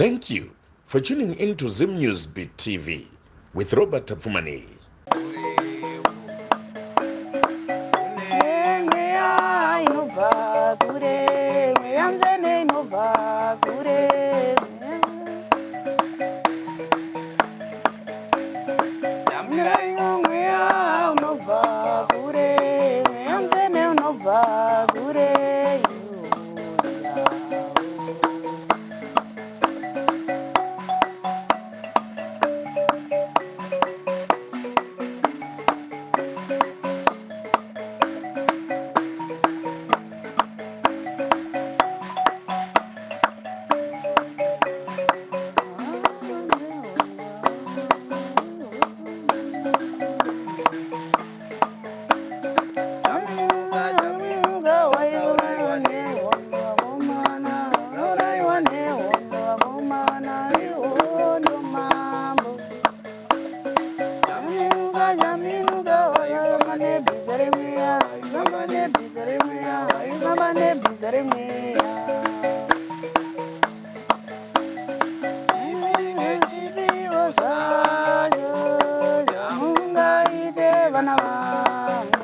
Thank you for tuning in to Zim News Beat TV with Robert Tapfumaneyi. Mweya inobva kure, mweya mutsvene inobva kure. Mweya unobva kure, mweya mutsvene unobva kure. Vana vangu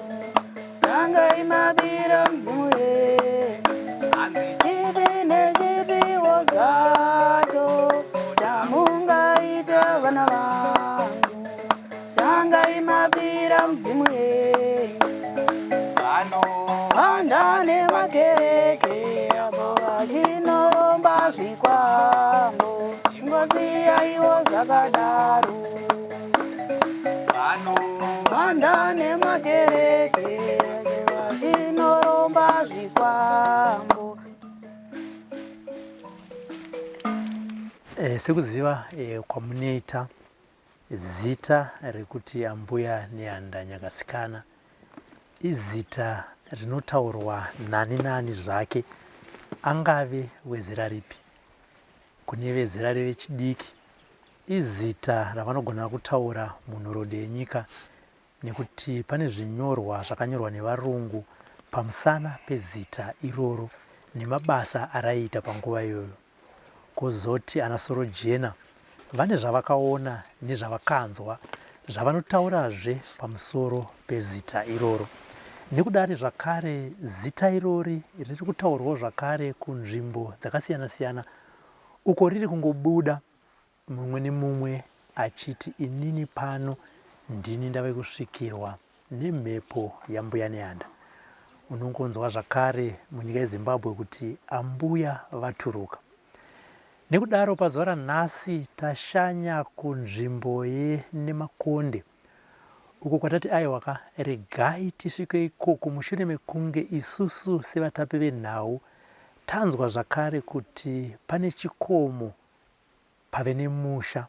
tangai mabira mudzimu yenyu chipi nechipiwo zvacho chamungaite vana vangu tangai mabira mudzimu yenyu vanda nemakereke apo vachinoromba zvikwambo ingosiyaiwo zvakadaro vanda nemakereke vachinoromba zvikwambo. Sekuziva kwamunoita zita rekuti Ambuya Nehanda Nyakasikana izita rinotaurwa nani nani zvake angave wezera ripi. Kune vezera revechidiki Izita ravanogona kutaura munhoroondo yenyika nekuti pane zvinyorwa zvakanyorwa nevarungu pamusana pezita iroro nemabasa araiita panguva iyoyo. Kozoti ana Sorojena vane zvavakaona nezvavakanzwa zvavanotaurazve pamusoro pezita iroro. Nekudari zvakare zita irori riri kutaurwawo zvakare kunzvimbo dzakasiyana siyana uko riri kungobuda Mumwe nemumwe achiti inini pano ndini ndave kusvikirwa nemhepo yaMbuya Nehanda. Unongonzwa zvakare munyika yeZimbabwe kuti ambuya vaturuka. Nekudaro pazuva ranhasi tashanya kunzvimbo yeNemakonde uko kwatati aiwaka regai tisvike ikoko mushure mekunge isusu sevatapi venhau tanzwa zvakare kuti pane chikomo Pave nemusha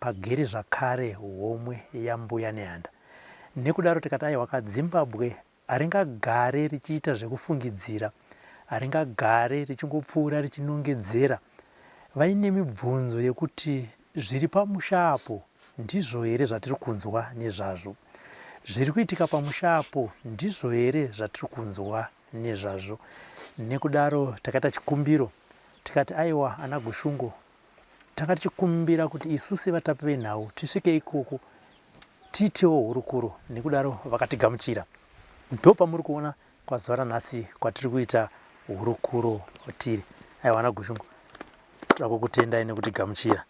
pagere zvakare homwe yaMbuya Nehanda. Nekudaro tikati aiwa ka Dzimbabwe haringagare richiita zvekufungidzira, haringagare richingopfuura richinongedzera vaine mibvunzo yekuti zviri pamusha apo ndizvo here zvatiri kunzwa nezvazvo? Zviri kuitika pamusha apo ndizvo here zvatiri kunzwa nezvazvo? Nekudaro takaita chikumbiro Tikati aiwa ana Gushungo tanga tichikumbira kuti isu sevatapi venhau tisvike ikoko tiitewo hurukuro nekudaro vakatigamuchira. Ndopamuri kuona kwazuva ranhasi kwatiri kuita hurukuro tiri. Aiwa ana Gushungo toda kukutendai nekutigamuchira.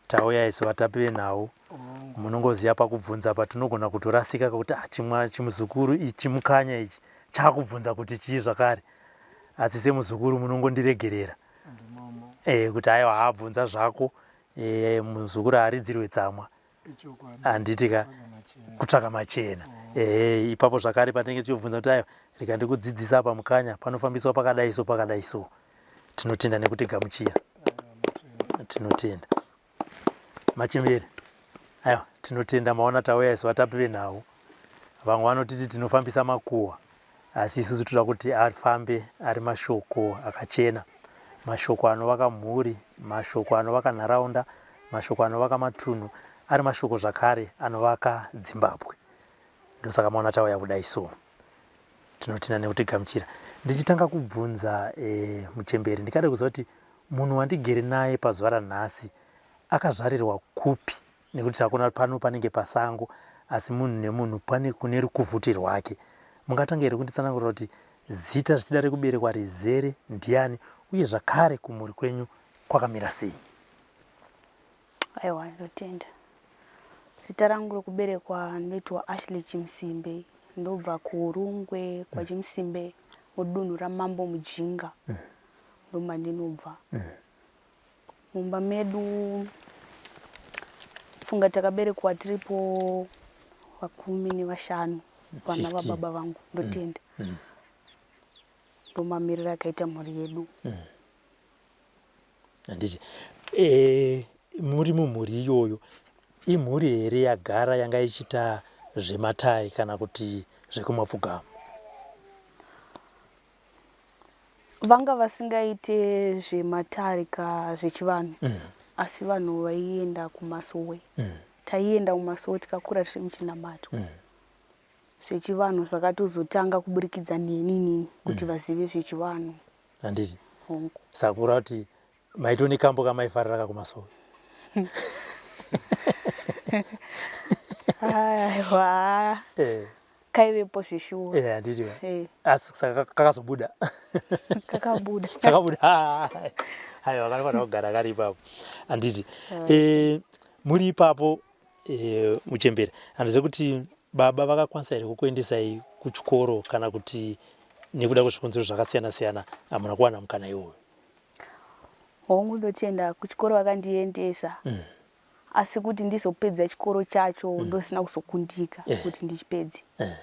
Tauya isu vatapi venhau munongoziva pakubvunza apa tinogona kutorasika kakuti ah, chimwa chimuzukuru ichi chimukanya ichi chakubvunza kuti chii zvakare asi semuzukuru munongondiregerera eh, kuti aiwa haabvunza zvako eh, muzukuru haaridzirwe tsamwa handiti ka kutsvaka machena oh. eh, ipapo zvakare patinenge tichibvunza kuti aiwa rega ndikudzidzisa apa mukanya panofambiswa pakadai so pakadai so Tinotenda nekutigamuchira. Tinotenda. Machembere. Aiwa, tinotenda maona tauya isu vatapi venhau. Vamwe vanotiti tinofambisa makuhwa asi isusu toda kuti afambe ari mashoko akachena, mashoko anovaka mhuri, mashoko anovaka nharaunda, mashoko anovaka matunhu, ari mashoko zvakare anovaka Zimbabwe. Ndosaka maona tauya kudai so. Tinotenda nekutigamuchira. Ndichitanga kubvunza e, muchemberi ndikada kuziva kuti Munhu wandigere naye pazuva ranhasi akazvarirwa kupi nekuti takona pano panenge pasango asi munhu nemunhu pane kune rukuvhuti rwake. Mungatanga here kunditsanangurira kuti zita zvichida rekuberekwa rizere ndiani uye zvakare kumhuri kwenyu kwakamira sei? Aiwa ndotenda. Zita rangu rekuberekwa ndinoitwa Ashley Chimsimbe ndobva kuHurungwe kwaChimsimbe mudunhu raMambo Mujinga ndomandinobva. Mumba medu funga takaberekwa tiripo vakumi nevashanu vana vababa vangu ndotenda. Ndomamiriro akaita mhuri yedu. Handiti e, muri mumhuri iyoyo imhuri here yagara yanga ichiita zvematare kana kuti zvekumapfugamo? Vanga vasingaite zvematare ka zvechivanhu mm. asi vanhu vaienda kumasowe mm. Taienda kumasowe tikakura tiri muchinamato mm. Zvechivanhu zvakatozotanga kuburikidza neni inini kuti mm. vazive zvechivanhu. Handiti? Hongu. Saka kureva kuti maitoo nekambo kamaifarira kakumasowe? Aiwa. Eh. Kaivepo zveshuwa. Eh, handiti? Eh. Asi saka kakazobuda. Kakabuda. Kakabuda. Aiwa kanofanira kugara kari ipapo. Handiti? Eh, muri ipapo eh, muchembere. Handizive kuti baba vakakwanisa here kukuendesai kuchikoro kana kuti nekuda kwezvikonzero zvakasiyana siyana hamuna kuwana mukana iwoyo? Hongu ndotenda kuchikoro vakandiendesa mm. Asi kuti ndizopedza chikoro chacho mm. ndosina kuzokundika eh. kuti ndichipedze eh.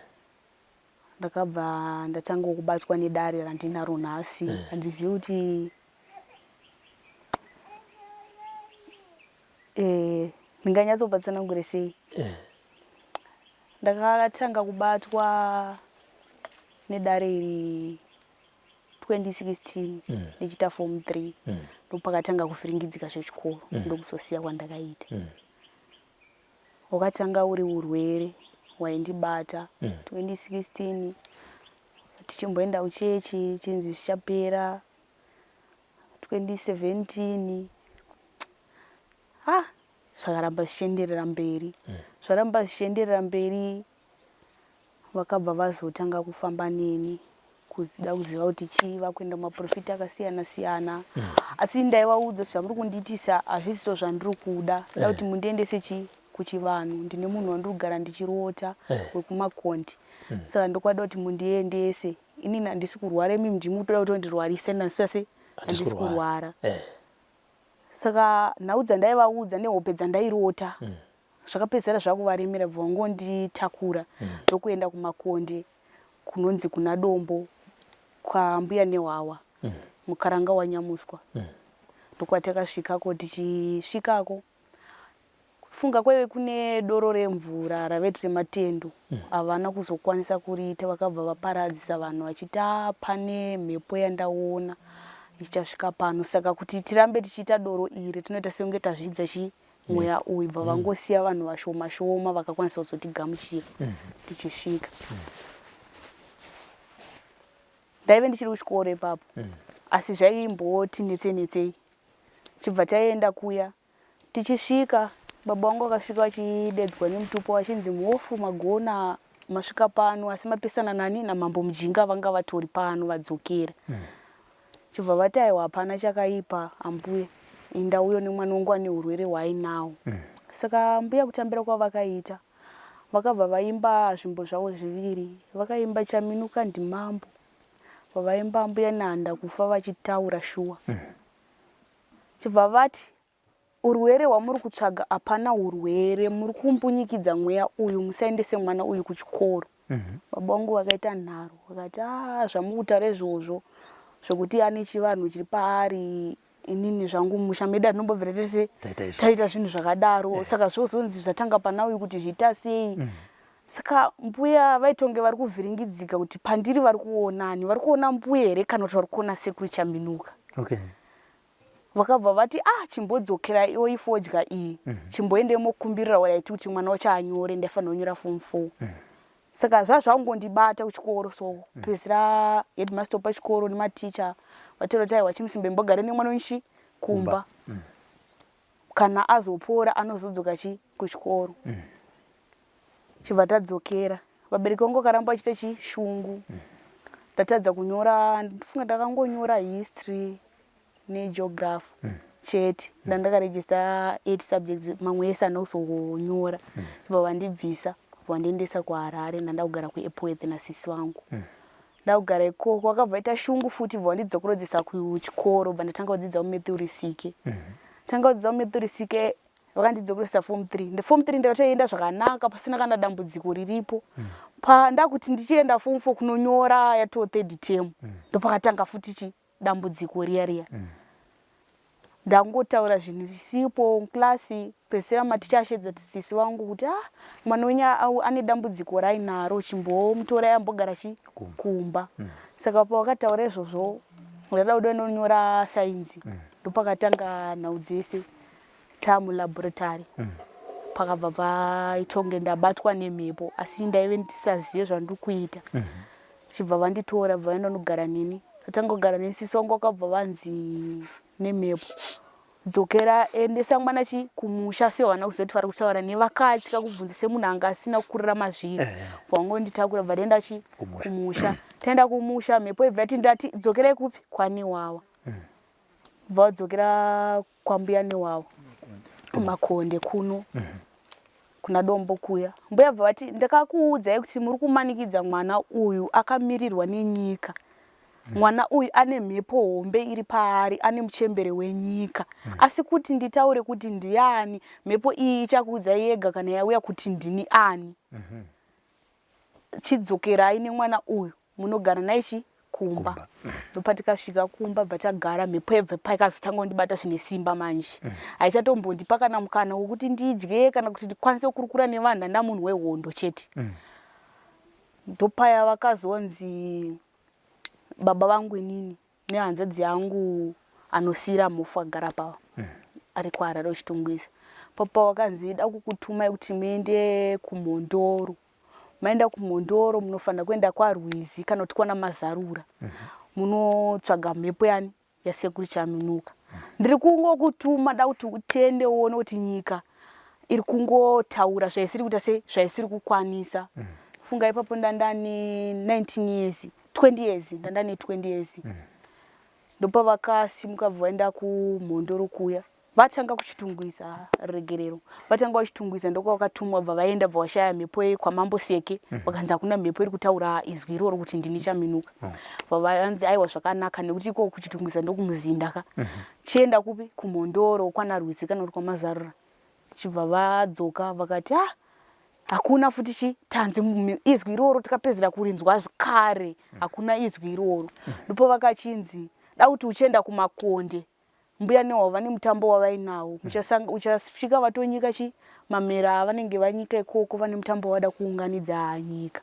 Ndakabva ndatanga kubatwa nedare randinaro nhasi eh. Handizivi kuti eh, ndinganyatsopatsanangure sei eh. Ndakatanga kubatwa nedare iri 2016 ndichiita mm. form 3 mm. Ndopakatanga kuvhiringidzika zvechikoro mm. Ndokuzosiya kwandakaita mm. Wakatanga uri urwere waindibata mm. 2016 tichimboenda kuchechi chinzi zvichapera 2017 ah zvakaramba zvichienderera mberi mm. Zvaramba zvichienderera mberi vakabva vazotanga kufamba neni kuda kuziva kuti chii vakuenda kumaprofita akasiyana siyana mm. Asi ndaivaudza kuti zvamuri kundiitisa hazvisiso zvandiri kuda da kuti eh. mundiendese chi kuchivanhu ndine munhu wandiri kugara ndichirota eh. wekumakondi mm. Saka ndokwada kuti mundiendese inini handisi kurwara imi ndimi kutoda kutondirwarisa ini handisi se handisi kurwara eh. Saka nhau dzandaivaudza nehope dzandairota mm. Zvakapedzisira zvakuvaremera bva vangonditakura ndokuenda mm. kumakonde kunonzi kuna Dombo kwambuya Nehwawa mm. Mukaranga waNyamuswa mm. Ndokwatakasvikako tichisvikako funga kwaive kune doro remvura rave rematendo havana mm. kuzokwanisa kuriita vakabva vaparadzisa vanhu vachiti ah, pane mhepo yandaona ichasvika pano saka kuti tirambe tichiita doro iri tinoita sekunge tazvidza chii mweya uyu bva vangosiya vanhu vashoma shoma vakakwanisa kuzotigamuchira mm. Tichisvika mm. Ndaive ndichiri kuchikoro ipapo mm. Asi zvaimboti netsei netsei chibva taenda kuya tichisvika baba vangu vakasvika vachidedzwa nemutupo vachinzi mhofu magona masvika pano asi mapesana nani namambo Mujinga vanga vatori pano vadzokera mm. Chibva vati aiwa hapana chakaipa ambuya inda uyo nemwana wangu ane urwere hwaainawo mm. Saka mbuya kutambira kwavakaita vakabva vaimba zvimbo zvavo zviviri vakaimba Chaminuka ndimambo vavaimba Mbuya Nehanda kufa vachitaura shuwa mm. Chibva vati Urwere hwamuri kutsvaga hapana hurwere muri kumbunyikidza mweya uyu musaendese mwana uyu kuchikoro. Mm -hmm. Baba vangu vakaita nharo vakati ah zvamukutaura izvozvo zvekuti ane chivanhu chiri paari inini zvangu musha medu hatinombobvira tese taita zvinhu zvakadaro yeah. Saka zvozonzi zvatanga pana uyu kuti zviita sei mm. Saka mbuya vaitonge vari kuvhiringidzika kuti pandiri vari kuonani vari kuona mbuya here kana kuti vari kuona sekuru Chaminuka. Okay. Vakabva vati ah chimbodzokera iyoyi fodya iyi mm -hmm. Chimboendei mokumbirira oraiti kuti mwana wacho anyore ndaifanira kunyora form 4 mm -hmm. Saka zvazvangondibata kuchikoro so mm -hmm. Pedzisira headmaster pachikoro nematicha vataura kuti aiwa Chimusimbe mbogare nemwana wenyu chi. Kumba. Kana azopora anozodzoka chi kuchikoro. Chibva tadzokera. Vabereki vangu vakaramba vachiita chi shungu. Ndatadza kunyora, ndofunga ndakangonyora history negeography chete. Ndandakaregister 8 subjects mamwe ese handina kuzonyora. Bva vandibvisa, bva vandiendesa kuHarare ndanda kugara kuEpworth nasisi vangu. Ndakugara ikoko vakabva vaita shungu futi bva vandidzokorodzesa kuchikoro bva ndatanga kudzidza kuMatthew Rusike. Tanga kudzidza kuMatthew Rusike vakandidzokoresa form 3. Form 3 ndakatoenda zvakanaka pasina kana dambudziko riripo. Pa ndakuti ndichienda form 4 kunonyora yatoo third term. Ndopakatanga futi chi dambudziko riya riya. Ndangotaura zvinhu zvisipo muclass pedzisira maticha ashedza sisi vangu kuti ah mwana wenyu ane dambudziko rainaro chimbomutorai ambogara chi kumba. Saka pavakataura izvozvo ndada kuda ndonyora sainzi ndopakatanga nhau dzese tamulaboratory. Pakabva paita kunge ndabatwa nemhepo asi ndaive ndisazive zvandiri kuita. Chibva vanditora bva vaenda kunogara neni. Vatanga kugara neni sisi vangu vakabva vanzi nemhepo dzokera endesa mwana chi kumusha se havana kuziva kuti vari kutaura nevakatya kubvunza semunhu anga asina kukurira mazviri. Vangonditakura bva taenda chi kumusha. Taenda kumusha mhepo ibva yati ndati dzokerai kupi kwaNewawa. Bva vadzokera kwambuya Newawa kuMakonde kuno. Kuna Dombo kuya. Mbuya bva vati ndakakuudzai kuti muri kumanikidza mwana uyu akamirirwa nenyika. Mwana uyu ane mhepo hombe iri paari, ane muchembere wenyika. Asi kuti nditaure kuti ndiani, mhepo iyi ichakuudzai yega kana yauya kuti ndini ani. Chidzokerai nemwana uyu munogara naye chi kumba. Ndopatikasvika kumba bva tagara, mhepo yebva paikazotanga kundibata zvine simba manje. Haichatombondipa kana mukana wekuti ndidye kana kuti ndikwanise kukurukura nevanhu, ndanda munhu wehondo chete. Ndopaya vakazonzi baba vangu inini nehanzvadzi yangu anosiira mhofu agara pava ari kuHarare Chitungwiza. Papa vakanzi da kukutumai kuti muende kuMhondoro. Maenda kuMhondoro munofanira kuenda kwaRwizi kana kuti kwana Mazarura. Munotsvaga mhepo yani yasekuru Chaminuka. Ndiri kungokutuma da kuti utende uone kuti nyika iri kungotaura zvaisiri kuita sei zvaisiri kukwanisa. Funga ipapo ndandane 19 years 20 years ndandane 20 years. Ndopavakasimuka vaenda kuMhondoro kuya. Vatanga kuChitungwiza regerero. Vatanga kuChitungwiza ndokwavakatumwa bva vaenda bva vashaya mhepo yekwaMambo Seke. Vakanzi hakuna mhepo iri kutaura izwi iroro kuti ndini Chaminuka. Bva vanzi aiwa zvakanaka nekuti ikoko kuChitungwiza ndokumuzinda ka. Chienda kupi kuMhondoro kwana Rwizi kana kuti kwaMazarura. Chibva vadzoka vakati ah hakuna futi chi tanzi izwi iroro tikapedzera kurinzwa zvekare hakuna izwi iroro. Ndipo vakachinzi da kuti uchienda kuMakonde mbuya Nehwa vane mutambo wavainawo. Uchasvika vatonyika chi mamera avanenge vanyika ikoko vane mutambo wavada kuunganidza nyika.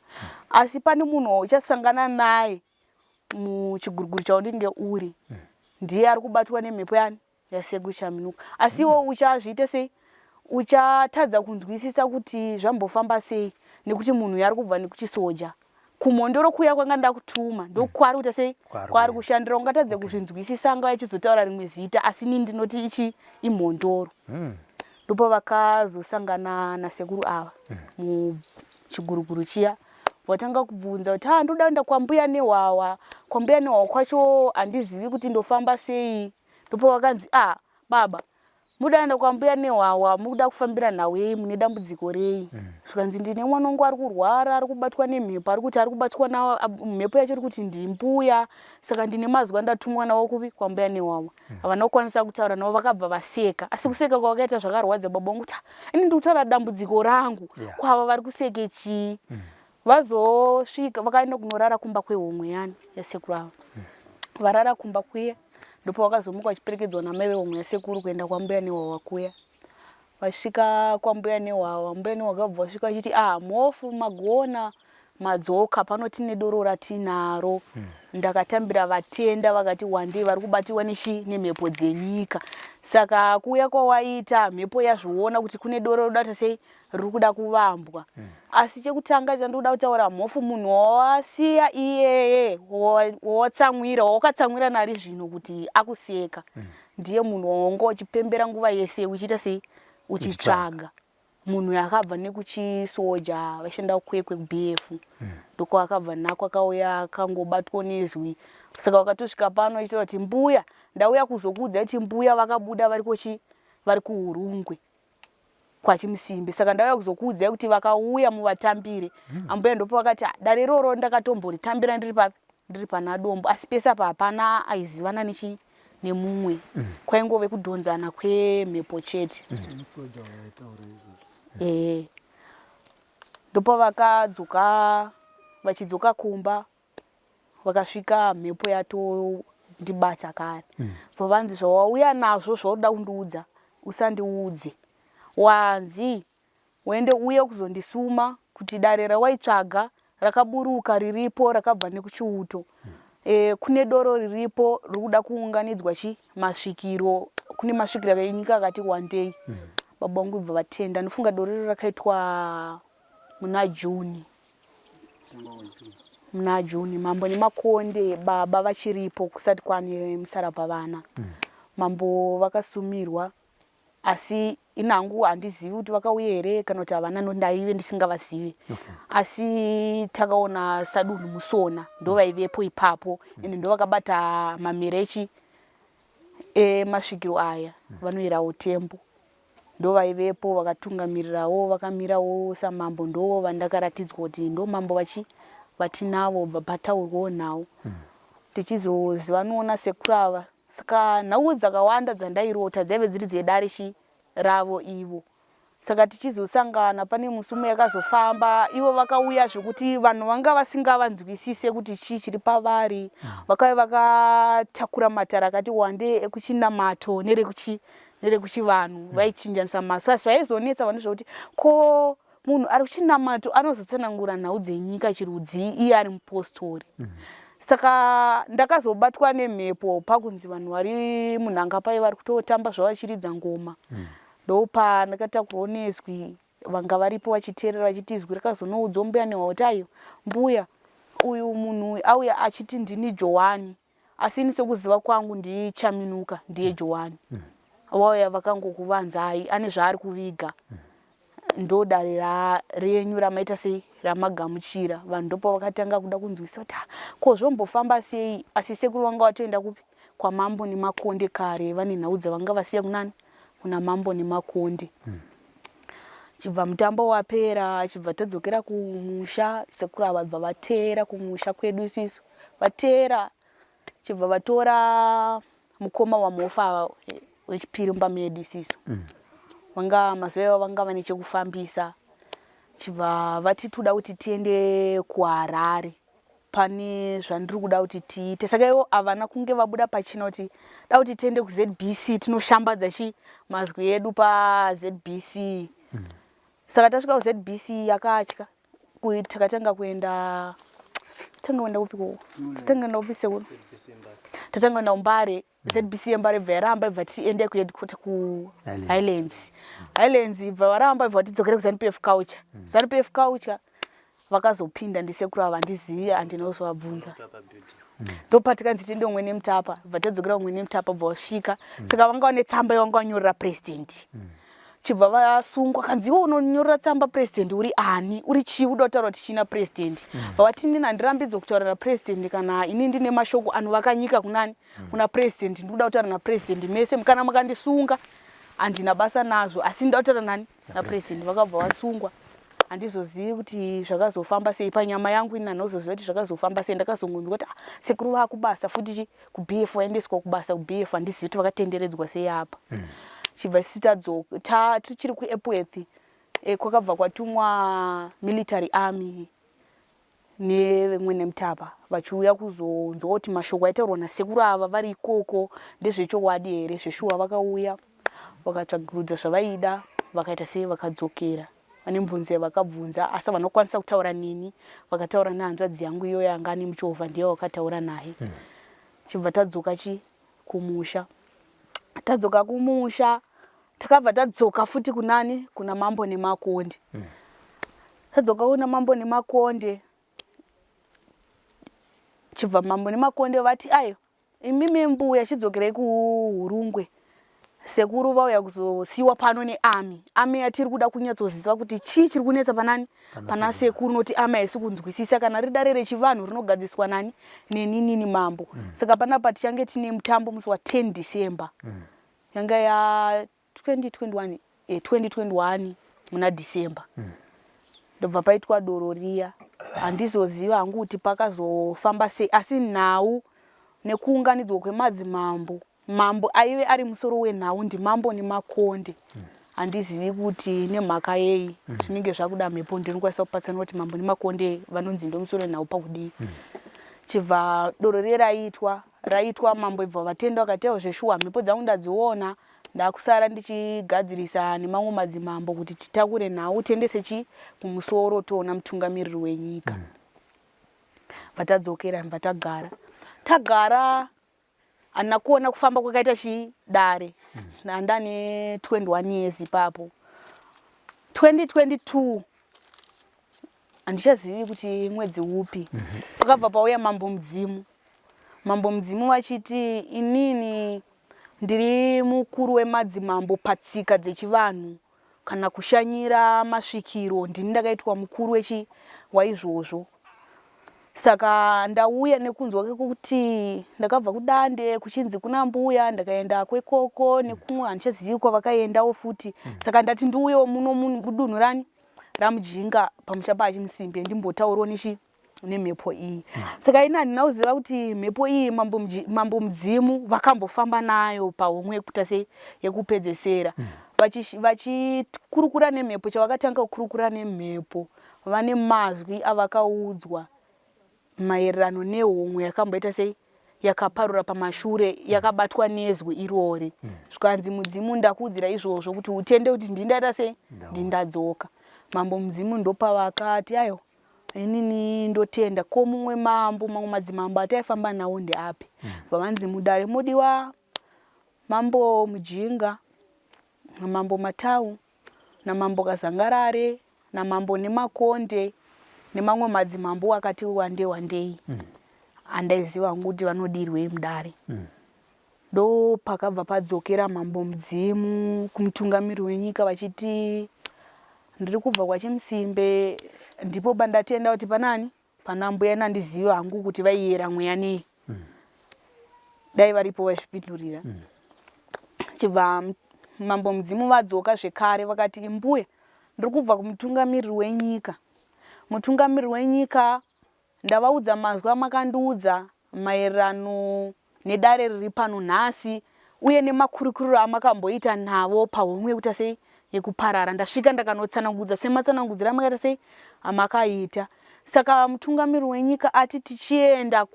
Asi pane munhu wauchasangana naye muchiguruguru chaunenge uri ndiye ari kubatwa nemhepo yani yasekuru Chaminuka. Asi iwe uchazviita sei? Uchatadza kunzwisisa kuti zvambofamba sei nekuti munhu uyu ari kubva nekuchisoja. KuMhondoro kuya kwanga ndakutuma ndokwari kuita sei kwaari kushandira ungatadze kuzvinzwisisa anga achizotaura rimwe zita asi ini ndinoti ichi iMhondoro. Ndopavakazosangana nasekuru ava muchiguruguru chiya vatanga kubvunza kuti ha ndoda kuenda kwambuya Nehwawa, kwambuya Nehwawa kwacho handizivi kuti ndofamba sei. Ndopavakanzi ah baba muda kuenda kwambuya Nehwawa mukuda kufambira nhau yei mune dambudziko rei? Zvikanzi ndine mwana wangu ari kurwara ari kubatwa nemhepo ari kuti ari kubatwa mhepo yacho iri kuti ndimbuya saka ndine mazwi andatumwa nawo kupi kwambuya Nehwawa. Havana kukwanisa kutaura navo vakabva vaseka asi kuseka kwavakaita zvakarwadza baba vangu kuti ini ndiri kutaura dambudziko rangu kwava vari kuseke chii. Vazosvika vakaenda kunorara kumba kwehomwe yani yasekuru ava. Varara kumba kuya ndopavakazomuka vachiperekedzwa namai vehomwe yasekuru kuenda kwambuya Nehwawa kuya. Vasvika kwambuya Nehwawa, mbuya Nehwawa vakabva vasvika vachiti ah mhofu magona. Madzoka pano tine doro ratinaro. Ndakatambira vatenda vakati wandei vari kubatiwa nechi nemhepo dzenyika. Saka kuuya kwawaita mhepo yazviona kuti kune doro roda kuita sei riri kuda kuvambwa. Asi chekutanga chandikuda kutaura Mhofu munhu wawasiya iyeye wawatsamwira wawakatsamwira nari zvino kuti akuseka ndiye munhu wawanga uchipembera nguva yese uchiita sei uchitsvaga. Munhu uyu akabva nekuchisoja vaishanda kuKwekwe kuBF ndokwaakabva nako akauya akangobatwa nezwi saka vakatosvika pano vachitaura kuti mbuya ndauya kuzokuudzai kuti mbuya vakabuda vari kochi vari kuHurungwe kwaChimusimbi saka ndauya kuzokuudzai kuti vakauya muvatambire. Ambuya ndopavakati ah, dare iroro ndakatomboritambira ndiri papi ndiri pana Dombo asi pese apa hapana aizivana nechi nemumwe mm. kwaingove kudhonzana kwemhepo chete mm. ee ndopavakadzoka vachidzoka kumba vakasvika mhepo yatondibata kare mm. bva vanzi zvawauya nazvo zvaunoda kundiudza usandiudze wanzi Uende uuye kuzondisuma kuti dare rawaitsvaga rakaburuka riripo rakabva nekuchiuto. E, kune doro riripo riri kuda kuunganidzwa chi masvikiro kune masvikiro enyika akati wandei. Baba vangu ibva vatenda. Ndofunga doro iro rakaitwa muna June. Muna June mambo nemakonde baba vachiripo kusati kwane musarapavana. Mambo vakasumirwa Asi ini hangu handizivi kuti vakauya here kana kuti havana no ndaive ndisingavazivi. Okay. Asi takaona sadunhu Musona ndovaivepo ipapo ende ndovakabata mamerechi emasvikiro aya vanoyerawo tembo ndovaivepo vakatungamirirawo vakamirawo samambo ndo vandakaratidzwa kuti ndo mambo vachi vatinavo bva pataurwawo nhau tichizozivanoona sekuru ava Saka nhau dzakawanda dzandairota dzaive dziri dzedare chi ravo ivo. Saka tichizosangana pane musi umwe yakazofamba ivo vakauya zvekuti vanhu vanga vasingavanzwisise kuti chii chiri pavari. Vakauya vakatakura matare akati wandei ekuchinamato nerekuchi nerekuchivanhu vaichinjanisa masu asi zvaizonetsa vanhu zvekuti ko Munhu ari kuchinamato anozotsanangura nhau dzenyika chirudzii iye ari mupostori. Saka ndakazobatwa nemhepo pakunzi vanhu vari munhanga paye vari kutotamba zvavo vachiridza ngoma. Ndopa ndakatakurwawo nezwi vanga varipo vachiteerera vachiti izwi rakazonoudzwa mbuya nehwa kuti aiwa mbuya uyu munhu uyu auya achiti ndini Jowani Asi ini sekuziva kwangu ndiChaminuka ndiye Jowani. Vauya vakangokuvanzai ane zvaari kuviga. Ndodare renyu ramaita sei ramagamuchira. Vanhu ndopavakatanga kuda kunzwisisa kuti ah, ko zvombofamba sei asi sekuru vanga vatoenda kupi kwamambo nemakonde kare vane nhau dzavanga vasiya kunani kuna mambo nemakonde. Chibva mutambo wapera chibva tadzokera kumusha sekuru ava bva vateera kumusha kwedu isisu. Vateera chibva vatora mukoma waMhofu ava wechipiri mumba medu isisu. Vanga mazuva iwayo vanga vane chekufambisa chibva vati toda kuti tiende kuHarare pane zvandiri kuda kuti tiite. Saka ivo havana kunge vabuda pachena kuti da kuti tiende kuZBC tinoshambadza chi mazwi edu paZBC. Saka tasvika kuZBC yakatya takatanga kuenda tanga kuenda kupi koko tatanga kuenda kupi sekuru tatanga kuenda kumbare ZBC yembare bva yaramba ibva tiende kuheadquarter kuhighlands highlands ibva varamba ibva vatidzokere kuzanu pf culture zanu pf culture vakazopinda ndisekuru ava handizivi handina kuzovabvunza ndopatikanzi tiende umwe nemutapa bva tadzokera umwe nemutapa bva wasvika saka vanga vane tsamba yavanga vanyorera president chibva vasungwa kanzi iwe unonyorera tsamba president uri ani uri chii uda kutaura kuti china president vavati inini handirambidzwe kutaura napresident kana ini ndine mashoko anovaka nyika kunani kuna president ndikuda kutaura napresident mese kana mukandisunga handina basa nazvo asi ndinoda kutaura nani napresident vakabva vasungwa handizozivi kuti zvakazofamba sei panyama yangu ini handinozoziva kuti zvakazofamba sei ndakazongonzwa kuti ah, sekuru vaakubasa futi chi kubf vaendeswa kubasa kubf handizivi kuti vakatenderedzwa sei apa mm. chibva isu tadzoka tichiri kuepworth e, kwakabva kwatumwa military army nevemwe nemutapa vachiuya kuzonzwa kuti mashoko aitaurwa nasekuru ava vari ikoko ndezvechokwadi here zveshuwa vakauya vakatsvagurudza zvavaida vakaita sei vakadzokera. Vane mibvunzo yavakabvunza asi havana kukwanisa kutaura neni. Vakataura nehanzvadzi yangu iyoyo anga ane muchovha ndiye wakataura naye. Chibva tadzoka chi kumusha. Tadzoka kumusha takabva tadzoka futi kunani kuna mambo nemakonde. Tadzoka kuna mambo nemakonde chibva mambo nemakonde vati ayo Imimi mbuya chidzokerai kuHurungwe sekuru vauya kuzosiiwa pano nearmy. Army yatiri kuda kunyatsoziva kuti chii chiri kunetsa panani pana sekuru noti army haisi kunzwisisa kana riri dare rechivanhu rinogadziswa nani neninini mambo. Saka panapa tichange tine mutambo musi wa 10 December. Yanga ya 2021 eh, 2021 muna December ndobva paitwa doro riya handizoziva hangu kuti pakazofamba sei asi nhau nekuunganidzwa kwemadzimambo mambo aive ari musoro wenhau ndimambo nemakonde handizivi kuti nemhaka yei zvinenge zvakuda mhepo ndinokwanisa kupatsanura kuti mambo nemakonde vanonzi ndomusoro wenhau pakudii chibva doro riye raitwa raitwa mambo ibva vatenda vakati aiwa zveshuwa mhepo dzangu ndadziona Ndakusara ndichigadzirisa nemamwe madzimambo kuti titakure nhau tiendese chi kumusoro toona mutungamiriri wenyika. Bva tadzokera bva tagara. Tagara handina kuona kufamba kwakaita chi dare. Ndandane 21 years ipapo. 2022 handichazivi kuti mwedzi upi. Pakabva pauya mambo mudzimu. Mambo mudzimu vachiti inini Ndiri mukuru wemadzimambo patsika dzechivanhu kana kushanyira masvikiro ndini ndakaitwa mukuru wechi waizvozvo. Saka ndauya nekunzwa kwekuti ndakabva kuDande kuchinzi kuna mbuya ndakaenda kwekoko nekumwe handichazivi kwavakaendawo futi. Saka ndati ndiuyewo muno mudunhu rani raMujinga pamusha paChimusimbe ndimbotaurawo nechi nemhepo iyi saka ini handina kuziva kuti mhepo iyi mambo, mambo mudzimu vakambofamba nayo pahomwe yekuita sei yekupedzesera vachikurukura vachi nemhepo chavakatanga kukurukura nemhepo vane mazwi avakaudzwa maererano nehomwe yakamboita sei yakaparura pamashure yakabatwa nezwi irori zvikanzi mudzimu ndakuudzira izvozvo kuti utende kuti ndindaita sei ndindadzoka mambo mudzimu ndopavakati ayo Inini ndotenda ko mumwe mambo mamwe madzimambo ataifamba nawo ndeapi vavanzi mudare modiwa mambo Mujinga namambo Matau namambo Kazangarare namambo Nemakonde nemamwe madzimambo akati wande wandei andaiziva hangu kuti vanodirwei mudare Ndopakabva padzokera mambo Mudzimu kumutungamiri wenyika vachiti ndiri kubva kwaChimusimbe ndipo pandatenda kuti panani pana mbuya nandiziva hangu kuti vaiyera mweya nei dai varipo vaizvipindurira chibva mambo Mudzimu vadzoka zvekare vakati mbuya ndiri kubva kumutungamiriri wenyika mutungamiriri wenyika Ndavaudza mazwi amakandiudza maererano nedare riri pano nhasi uye nemakurukuriro amakamboita navo pahomwe yekuita sei yekuparara. Ndasvika ndakanotsanangudza sematsanangudziro amakaita sei amakaita. Saka mutungamiri wenyika ati tichienda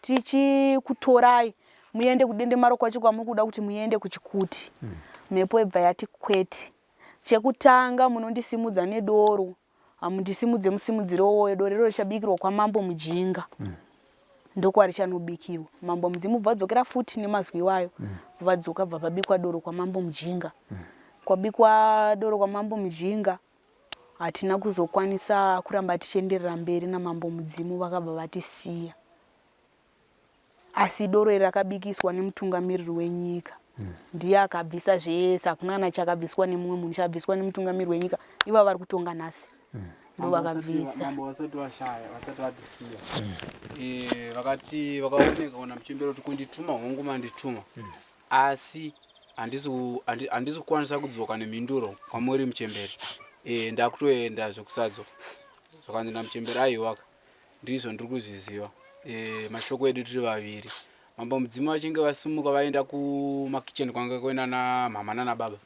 tichikutorai muende kudendemaro kwacho kwamuri kuda kuti muende kuchikuti. Mhepo ibva yati kwete. Chekutanga munondisimudza nedoro Hamundisimudze musimudziro woyo doro iro richabikirwa kwamambo Mujinga ndokwarichanobikirwa. Mambo Mudzimu bva vadzokera futi nemazwi iwayo vadzoka bva pabikwa doro kwamambo Mujinga. Kwabikwa doro kwamambo Mujinga hatina kuzokwanisa kuramba tichienderera mberi namambo Mudzimu vakabva vatisiya. Asi doro iri rakabikiswa nemutungamiriri wenyika ndiye akabvisa zvese hakuna kana chakabviswa nemumwe munhu chabviswa nemutungamiriri wenyika iva vari kutonga nhasi ndo vakabvisa. Mambo vasati vashaya vasati vatisiya eh, vakati vakaoneka kana muchembero kuti kundituma hongu mandituma asi handisi kukwanisa kudzoka nemhinduro kwamuri muchembere eh, ndakutoenda zvekusadzoka zvakanzi namuchembere aiwaka Ndizvo ndiri kuzviziva e, mashoko edu tiri vaviri. Mambo Mudzimu vachinge vasimuka vaenda kumakicheni kwanga kuenda namhama nana baba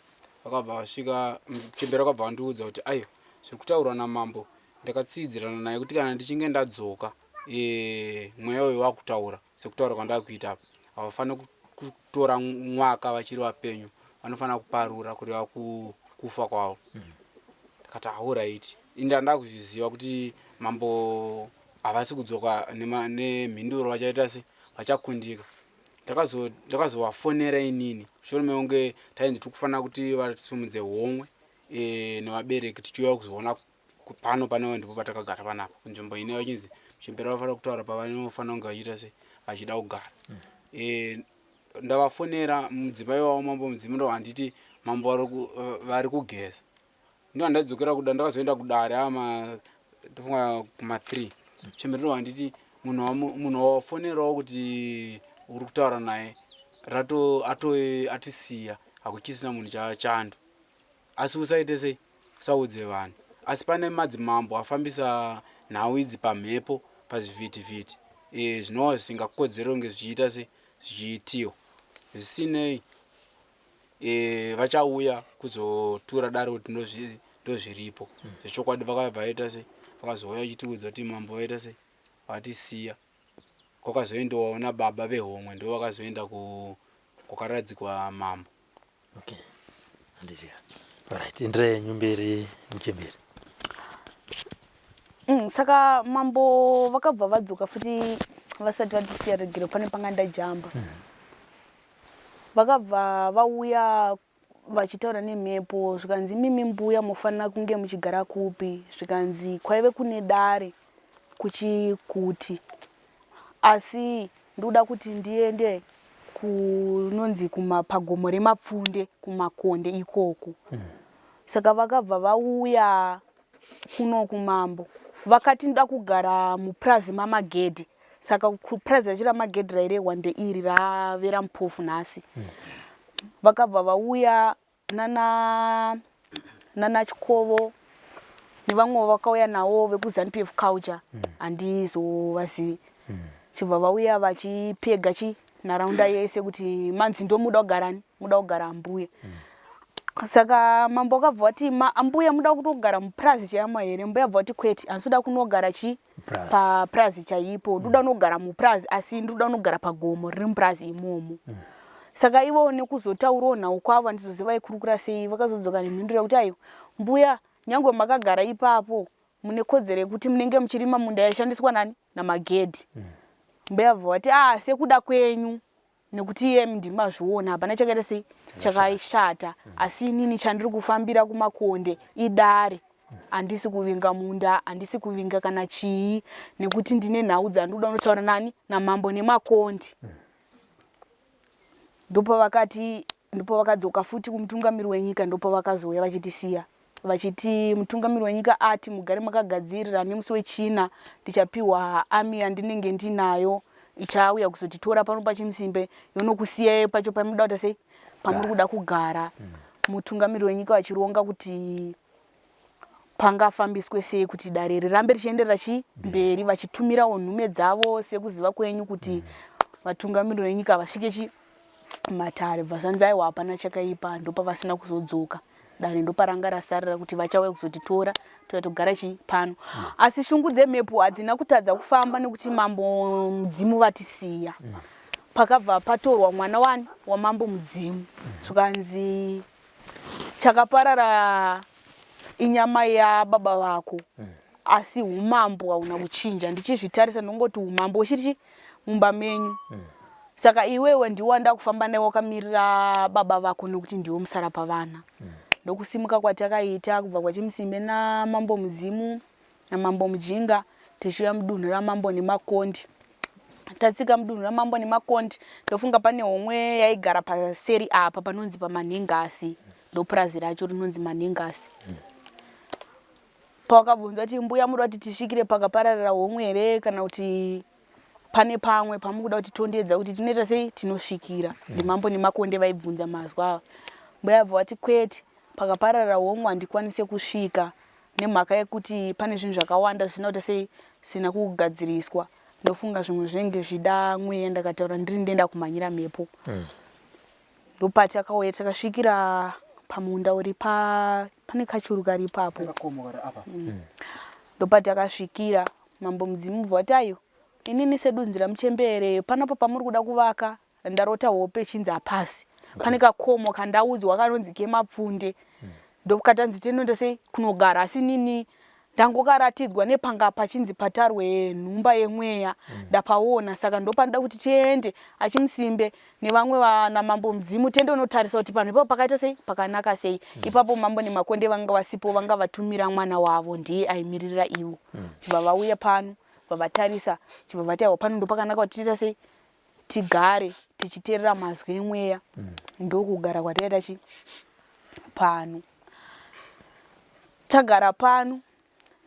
vakabva vasvika muchembere vakabva vandiudza kuti aiwa zviri kutaurwa namambo ndakatsiidzirana naye kuti kana ndichinge ndadzoka e, mweya uyu wakutaura sekutaura kwandakuita apa havafaniri kutora mwaka vachiri vapenyu vanofanira kuparura kureva kufa kwavo. Kati auraiti ini ndakuzviziva kuti mambo havasi kudzoka nemhinduro vachaita se vachakundika. Ndakazovafonera inini shure mekunge tainzi tiri kufanira kuti vasimudze homwe e, nevabereki tichiuya kuzoona pano pane ndipo patakagara panapa kunzvimbo ine vachinzi muchembera vafanira kutaura pavanofanira kunge vachiita se vachida kugara. E, ndavafonera mudzimai wavo mambo mudzimu ndo handiti mambo vari kugeza ndo handaidzokera kuda ndakazoenda kudare ama tofunga kuma 3 chembere ndo handiti munhu wawafonerawo kuti uri kutaura naye rato ato atisiya hakuchisina munhu chando asi usaite sei usaudze vanhu asi pane madzimambo afambisa nhau idzi pamhepo pazvivhitivhiti e, zvinova zvisingakodzeri kunge zvichiita sei zvichiitiwa zvisinei e, vachauya kuzotura dare kuti ndozviripo zvechokwadi vakabva vaita sei vakazouya vachitiudza kuti mambo vaita sei vatisiya kwakazoendewawo nababa vehomwe ndo vakazoenda kwakaradzikwa mambo. Okay. Handiti. Alright, enderai yenyu mberi muchembere. Saka mambo vakabva vadzoka futi vasati vatisiya regero pane panga ndajamba. Vakabva vauya vachitaura nemhepo zvikanzi imimi mbuya mofanira kunge muchigara kupi zvikanzi kwaive kune dare kuchikuti asi ndoda kuti ndiende kunonzi kuma pagomo remapfunde kumakonde ikoko. Saka vakabva vauya kuno kumambo vakati ndoda kugara mupurazi mamagedhi saka purazi racho ramagedhi rairehwa ndeiri rave ramupofu nhasi. Vakabva vauya nana nana Chikovo nevamwe vakauya navo vekuZanu PF culture handizovazivi. Chibva vauya vachipega chi nharaunda yese kuti manzi ndomuda kugara ani muda kugara ambuya. Saka mambo akabva vati ambuya muda kutogara mupurazi chaimo here? Mbuya abva vati kwete handisi kuda kunogara chi papurazi chaipo ndoda kunogara mupurazi asi ndoda kunogara pagomo riri mupurazi imomo. Saka ivo nekuzotaurawo nhau kwavo handizoziva vaikurukura sei vakazodzoka nemhinduro yekuti aiwa mbuya nyangwe makagara ipapo mune kodzero yekuti munenge muchirima munda yaishandiswa nani namagedhi. Mbuya vabva vati ah sekuda kwenyu nekuti iyemi ndimi mazviona hapana chakaita sei chakashata asi inini chandiri kufambira kumakonde idare handisi kuvinga munda handisi kuvinga kana chii nekuti ndine nhau dzandikuda kunotaura nani namambo nemakondi. Ndopavakati ndopavakadzoka futi kumutungamiri wenyika ndopavakazouya vachitisiya vachiti mutungamiri wenyika ati mugare makagadzirira nemusi wechina ndichapiwa ami yandinenge ndinayo ichauya kuzotitora pano pachimusimbe yonokusiyai pacho pamuda kuita sei pamuri kuda kugara. Mutungamiri wenyika vachironga kuti pangafambiswe sei kuti dare rirambe richienderera chi mberi vachitumirawo nhume dzavo sekuziva kwenyu kuti vatungamiri venyika vasvike chi matare bva zvanzi aiwa hapana chakaipa ndopavasina kuzodzoka dare ndoparanga rasarira kuti vachauya kuzotitora touya togara chi pano. Asi shungu dzemhepo hadzina kutadza kufamba nekuti mambo mudzimu vatisiya. Pakabva patorwa mwana wani wamambo mudzimu zvikanzi chakaparara inyama yababa vako asi umambo hauna kuchinja. Ndichizvitarisa ndongoti umambo uchiri mumba menyu. Saka iwewe ndiwe wanda kufamba naye wakamirira baba vako nekuti ndiwe musara pavana. Ndokusimuka kwatakaita kubva kwaChimusimbe namambo Mudzimu namambo Mujinga tichiuya mudunhu ramambo Nemakondi. Tatsika mudunhu ramambo Nemakondi ndofunga pane homwe yaigara paseri apa panonzi paManhengasi ndopurazi racho rinonzi Manhengasi. Pawakabvunza kuti mbuya muda kuti tisvikire pakapararira homwe here kana kuti pane pamwe pamukuda kuti tondedza kuti tinoita sei tinosvikira. Ndimambo Nemakonde vaibvunza mazwa ava. Mbuya vabva vati kwete pakapararira homwe handikwanise kusvika nemhaka yekuti pane zvinhu zvakawanda zvisina kuita sei zvisina kugadziriswa. Ndofunga zvimwe zvinenge zvida mweya ndakataura ndiri ndenda kumhanyira mhepo. Ndopati akauya takasvikira pamunda uri pa pane kachuru kari ipapo. Ndopati akasvikira mambo Mudzimu bva vati ayo inini sedunzi ramuchembere panapo pamuri kuda kuvaka ndarota hope chinzi hapasi. Pane kakomo kandaudzwa kanonzi kemapfunde. Ndokukatanzi tinoenda sei kunogara asi nini ndangokaratidzwa nepanga pachinzi patarwe nhumba yemweya ndapaona saka ndopanoda kuti tiende achimusimbe nevamwe vana mambo mudzimu tiende unotarisa kuti panhu ipapo pakaita sei pakanaka sei ipapo mambo nemakonde vanga vasipo vanga vatumira mwana wavo ndiye aimiririra ivo chibva vauya pano vavatarisa chibva vati aiwa pano ndopakanaka kuti tiita sei tigare tichiteerera mazwi emweya ndokugara kwataita chi pano tagara pano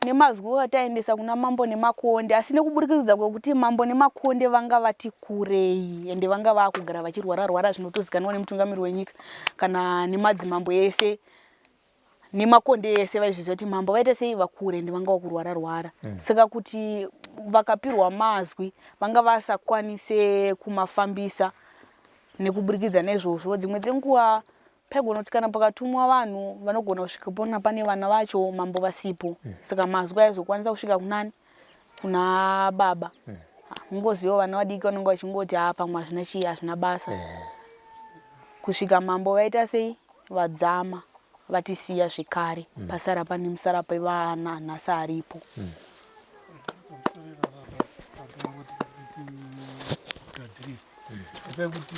nemazwi ataendesa kuna mambo nemakonde asi nekuburikidza kwekuti mambo nemakonde vanga vati kurei ende vanga vakugara vachirwara rwara zvinotozikanwa nemutungamiri wenyika kana nemadzimambo ese nemakonde ese vaizviziva kuti mambo vaita sei vakure ende vanga vakurwara rwara mm. saka kuti vakapirwa mazwi vanga vasakwanise kumafambisa nekuburikidza naizvozvo dzimwe dzenguva paigona kuti kana pakatumwa vanhu vanogona kusvika pona pane vana vacho mambo vasipo mm. saka mazwi aizokwanisa kusvika kunani kuna baba mm. Ungoziva vana vadiki vanenge vachingoti ha pamwe hazvina chii hazvina basa yeah. Kusvika mambo vaita sei vadzama vatisiya zvekare mm. Pasara pane musara pevana nhasi aripo mm. Pekuti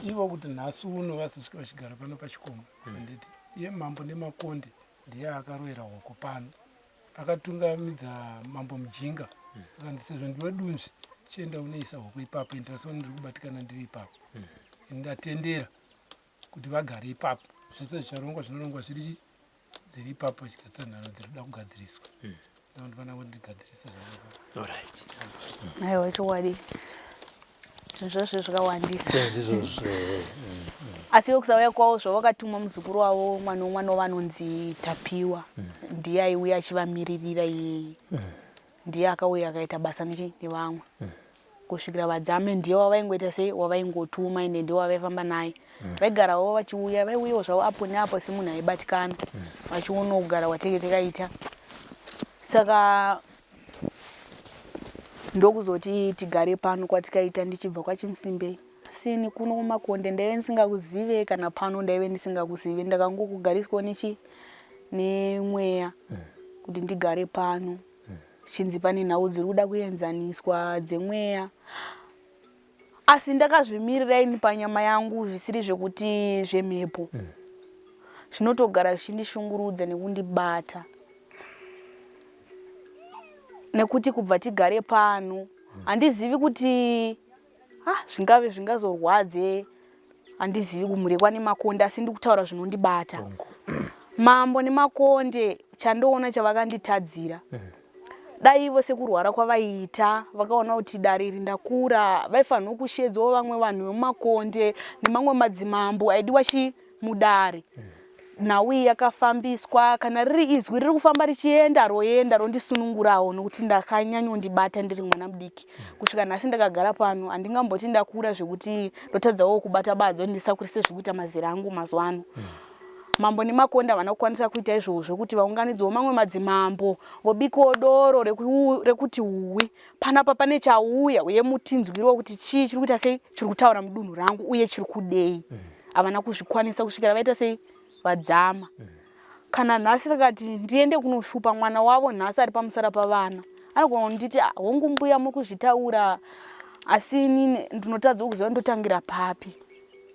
ivo kuti nhasi uno vazosvika vachigara pano pachikomo handiti mm. Iye mambo nemakonde ndiye akaroyera hoko pano akatungamidza mambo Mujinga akanzi sezvo ndiwe dunzvi chienda unoisa hoko ipapo indirasona ndiri kubatikana ndiri ipapo ini ndatendera kuti vagare ipapo zvese zvicharongwa zvinorongwa zviri dziri ipapo chigadzira nhano dziri kuda kugadziriswa ndinofanira kuti ndigadzirise zvangu. Alright. Aiwa chokwadi zvinhu zvazvo zvakawandisa. Ndizvozvo. Asi ivo kusauya kwavo zvavakatumwa muzukuru wavo mwana womwana wavo anonzi Tapiwa ndiye aiuya achivamiririra iyeye ndiye akauya akaita basa nechi nevamwe kusvikira vadzame ndiye wavaingoita sei wavaingotuma ende ndiye wavaifamba naye vaigarawo vachiuya vaiuyawo zvavo apo neapo semunhu aibatikana vachionawo kugara kwatenge takaita saka ndokuzoti tigare pano kwatikaita ndichibva kwachimusimbei sini kuno kumakonde ndaive ndisingakuzive kana pano ndaive ndisingakuzive ndakangokugariswawo nechi nemweya kuti ndigare pano chinzi pane nhau dziri kuda kuenzaniswa dzemweya asi ndakazvimirira ini panyama yangu zvisiri zvekuti zvemhepo zvinotogara zvichindishungurudza nekundibata nekuti kubva tigare pano handizivi kuti ah, zvingave zvingazorwadze handizivi kumhuri kwaNemakonde asi ndikutaura zvinondibata mambo nemakonde chandoona chavakanditadzira dai ivo sekurwara kwavaiita vakaona kuti dare iri ndakura vaifanirwa kushedzawo vamwe vanhu vemumakonde nemamwe madzimambo aidiwa chi mudare nhau iyi yakafambiswa kana riri izwi riri kufamba richienda roenda rondisunungurawo nokuti ndakanyanyondibata ndiri mwana mudiki kusvika nhasi ndakagara pano handingamboti ndakura zvekuti ndotadzawo kubata badzo ndisakurise zvekuita mazera angu mazuva ano mambo nemakonde havana kukwanisa kuita izvozvo kuti vaunganidzewo mamwe madzimambo vobikawo doro rekuti uwi panapa pane chauya uye mutinzwirewo kuti chii chiri kuita sei chiri kutaura mudunhu rangu uye chiri kudei havana kuzvikwanisa kusvikira vaita sei vadzama kana nhasi takati ndiende kunoshupa mwana wavo nhasi ari pamusara pavana anogona kunditi ah, hongu mbuya muri kuzvitaura asi inini ndinotadza kuziva ndotangira papi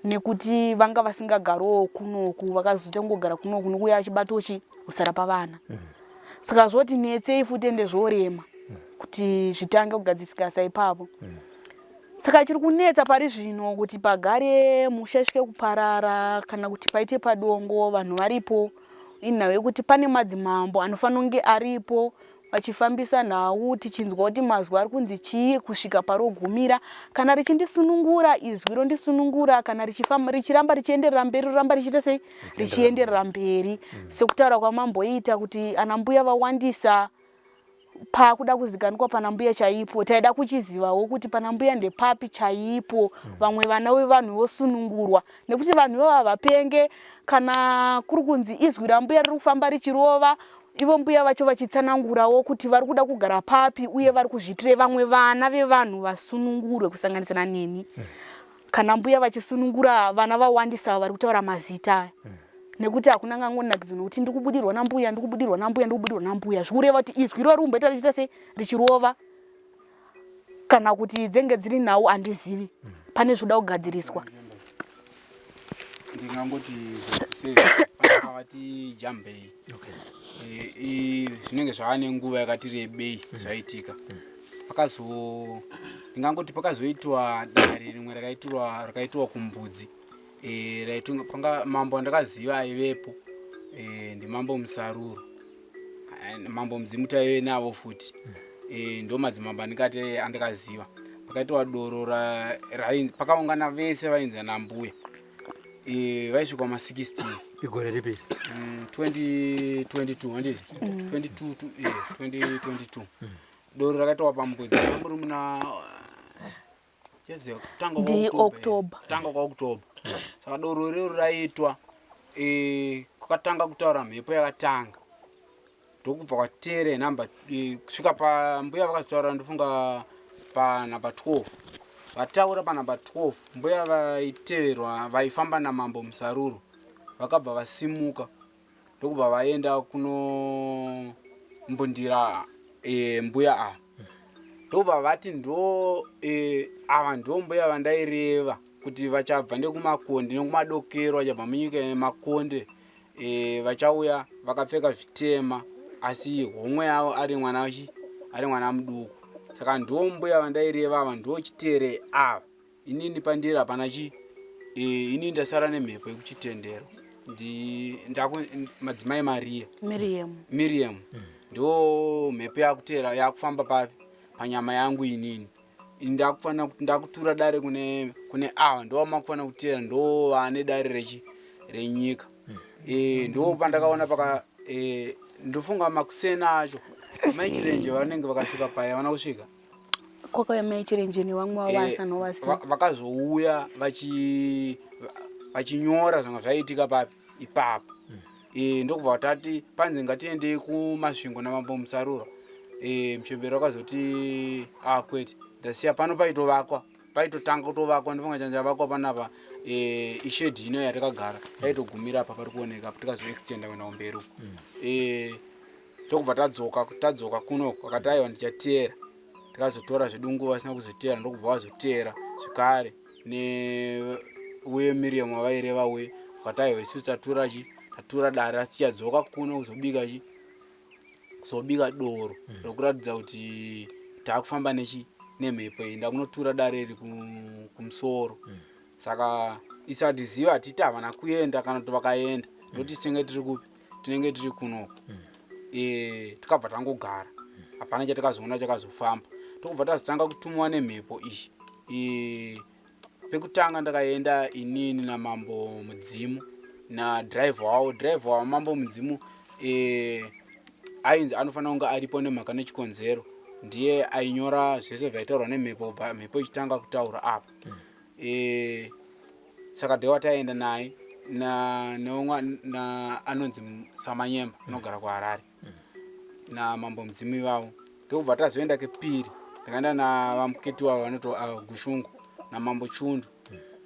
nekuti vanga vasingagarowo kunoku vakazoita kungogara kunoku nokuuya vachibatawo chi usara pavana saka zvoti netsei futi ende zvorema kuti zvitange kugadzirisika saipapo saka chiri kunetsa pari zvino kuti pagare musha isvike kuparara kana kuti paite padongo vanhu varipo inhau yekuti pane madzimambo anofanira kunge aripo vachifambisa nhau tichinzwa kuti mazwi ari kunzi chii kusvika parogumira kana richindisunungura izwi rondisunungura kana richiramba richienderera mberi roramba richiita sei richienderera mberi sekutaura kwamamboita kuti ana mbuya vawandisa pakuda kuzikanwa pana mbuya chaipo taida kuchizivawo kuti pana mbuya ndepapi chaipo vamwe vana vevanhu vosunungurwa nekuti vanhu ivava havapenge kana kuri kunzi izwi rambuya riri kufamba richirova ivo mbuya vacho vachitsanangurawo kuti vari kuda kugara papi uye vari kuzviitire vamwe vana vevanhu vasunungurwe kusanganisira neni kana mbuya vachisunungura vana vawandisa vari kutaura mazita aya Nekuti hakuna ngangonakidzwa nokuti ndikubudirwa nambuya, ndikubudirwa nambuya, ndikubudirwa nambuya. Zvikureva kuti izwi iroro rikumboita richiita sei, richirova kana kuti dzenge dziri nhau handizivi. Pane zvoda kugadziriswa. Ndingangoti zvakati jambei. Okay. E, zvinenge zvava nenguva yakati rebei zvaitika. Pakazo ndingangoti pakazoitwa dare rimwe rakaitirwa rakaitwa kumbudzi. E, raitunga panga mambo andakaziva aivepo e, ndimambo Musaruro. Mambo Mudzimu taive navo futi. E, ndo madzimambo andikati andakaziva. Pakaitwa doro ra, pakaungana vese vainzi nambuya. E, vaisvika ma 16. Igore ripi? 2022 handiti? 22 2022. Doro rakaitwa pambudzi muri muna Ndi October. Tanga kwa October. Saka doro iroro raitwa eh kwakatanga kutaura mhepo yakatanga. Ndokubva kwatere number kusvika pa mbuya vakazotaura ndofunga pa number 12. Vataura pa number 12 mbuya vaiteverwa vaifamba namambo Musaruro vakabva vasimuka ndokubva vaenda kunombundira e, mbuya ava ndokubva vati ndo e, ava ndo mbuya vandaireva kuti vachabva nekumakonde nekumadokero vachabva munyika yemakonde e, vachauya vakapfeka zvitema asi homwe yavo ari mwana chi ari mwana muduku saka ndo mbuya vandaireva ava ndo chitere ava Inini pandiri hapana chi e, inini ndasara nemhepo yekuchitendero ndi ndaku madzimai Maria Miriam Miriam ndo mhepo yakutera yakufamba papi panyama yangu inini ndakufana ndakutura dare kune kune ava ndo vamakufana kutera ndo vane dare rechi renyika e, ndo pandakaona paka e, ndofunga makusena acho mai Chirenje vanenge vakasvika paya vana kusvika Kwakauya mai Chirenje nevamwe vavo Eh, vasanovasiya. Vakazouya vachinyora zvanga zvaitika papi ipapo. Eh, ndokubva tati panzi ngatiendei kuMasvingo namambo Musarura. Eh, Muchembere wakazoti ah kwete ndasiya pano paitovakwa paitotanga kutovakwa ndofunga chanja vakwa panapa eh, ishedhi ino yatakagara yaitogumira apa pari kuoneka apa tikazoextenda kuenda kumberi uko. Eh, ndokubva tadzoka tadzoka kunoko akati aiwa ndichateera tikazotora zvedu nguva vasina kuzoteera ndokubva vazoteera zvekare neuye miriam wavaireva uye akati aiwa isusu tatura chi tatura dare asi tichadzoka kuno kuzobika chi kuzobika doro rokuratidza kuti takufamba nechi nemhepo iyi ndakunotura dare iri kumusoro saka isu hatizivi hatiti havana kuenda kana kuti vakaenda nokuti tinenge tiri kupi tinenge tiri kunoko e, tikabva tangogara hapana chatakazoona chakazofamba tokubva tazotanga kutumwa nemhepo iyi e, pekutanga ndakaenda inini namambo mudzimu nadriver wavo driver wamambo mudzimu e, ainzi anofanira kunge aripo nemhaka nechikonzero ndiye ainyora zvese zvaitaurwa nemhepo bva mhepo ichitanga kutaura apa e, saka dhewa taenda naye na neumwe na anonzi Samanyemba anogara kuHarare na mambo mudzimu ivavo ndokubva tazoenda kepiri ndakaenda navamuketi wavo vanoto uh, Gushungu namambo Chundu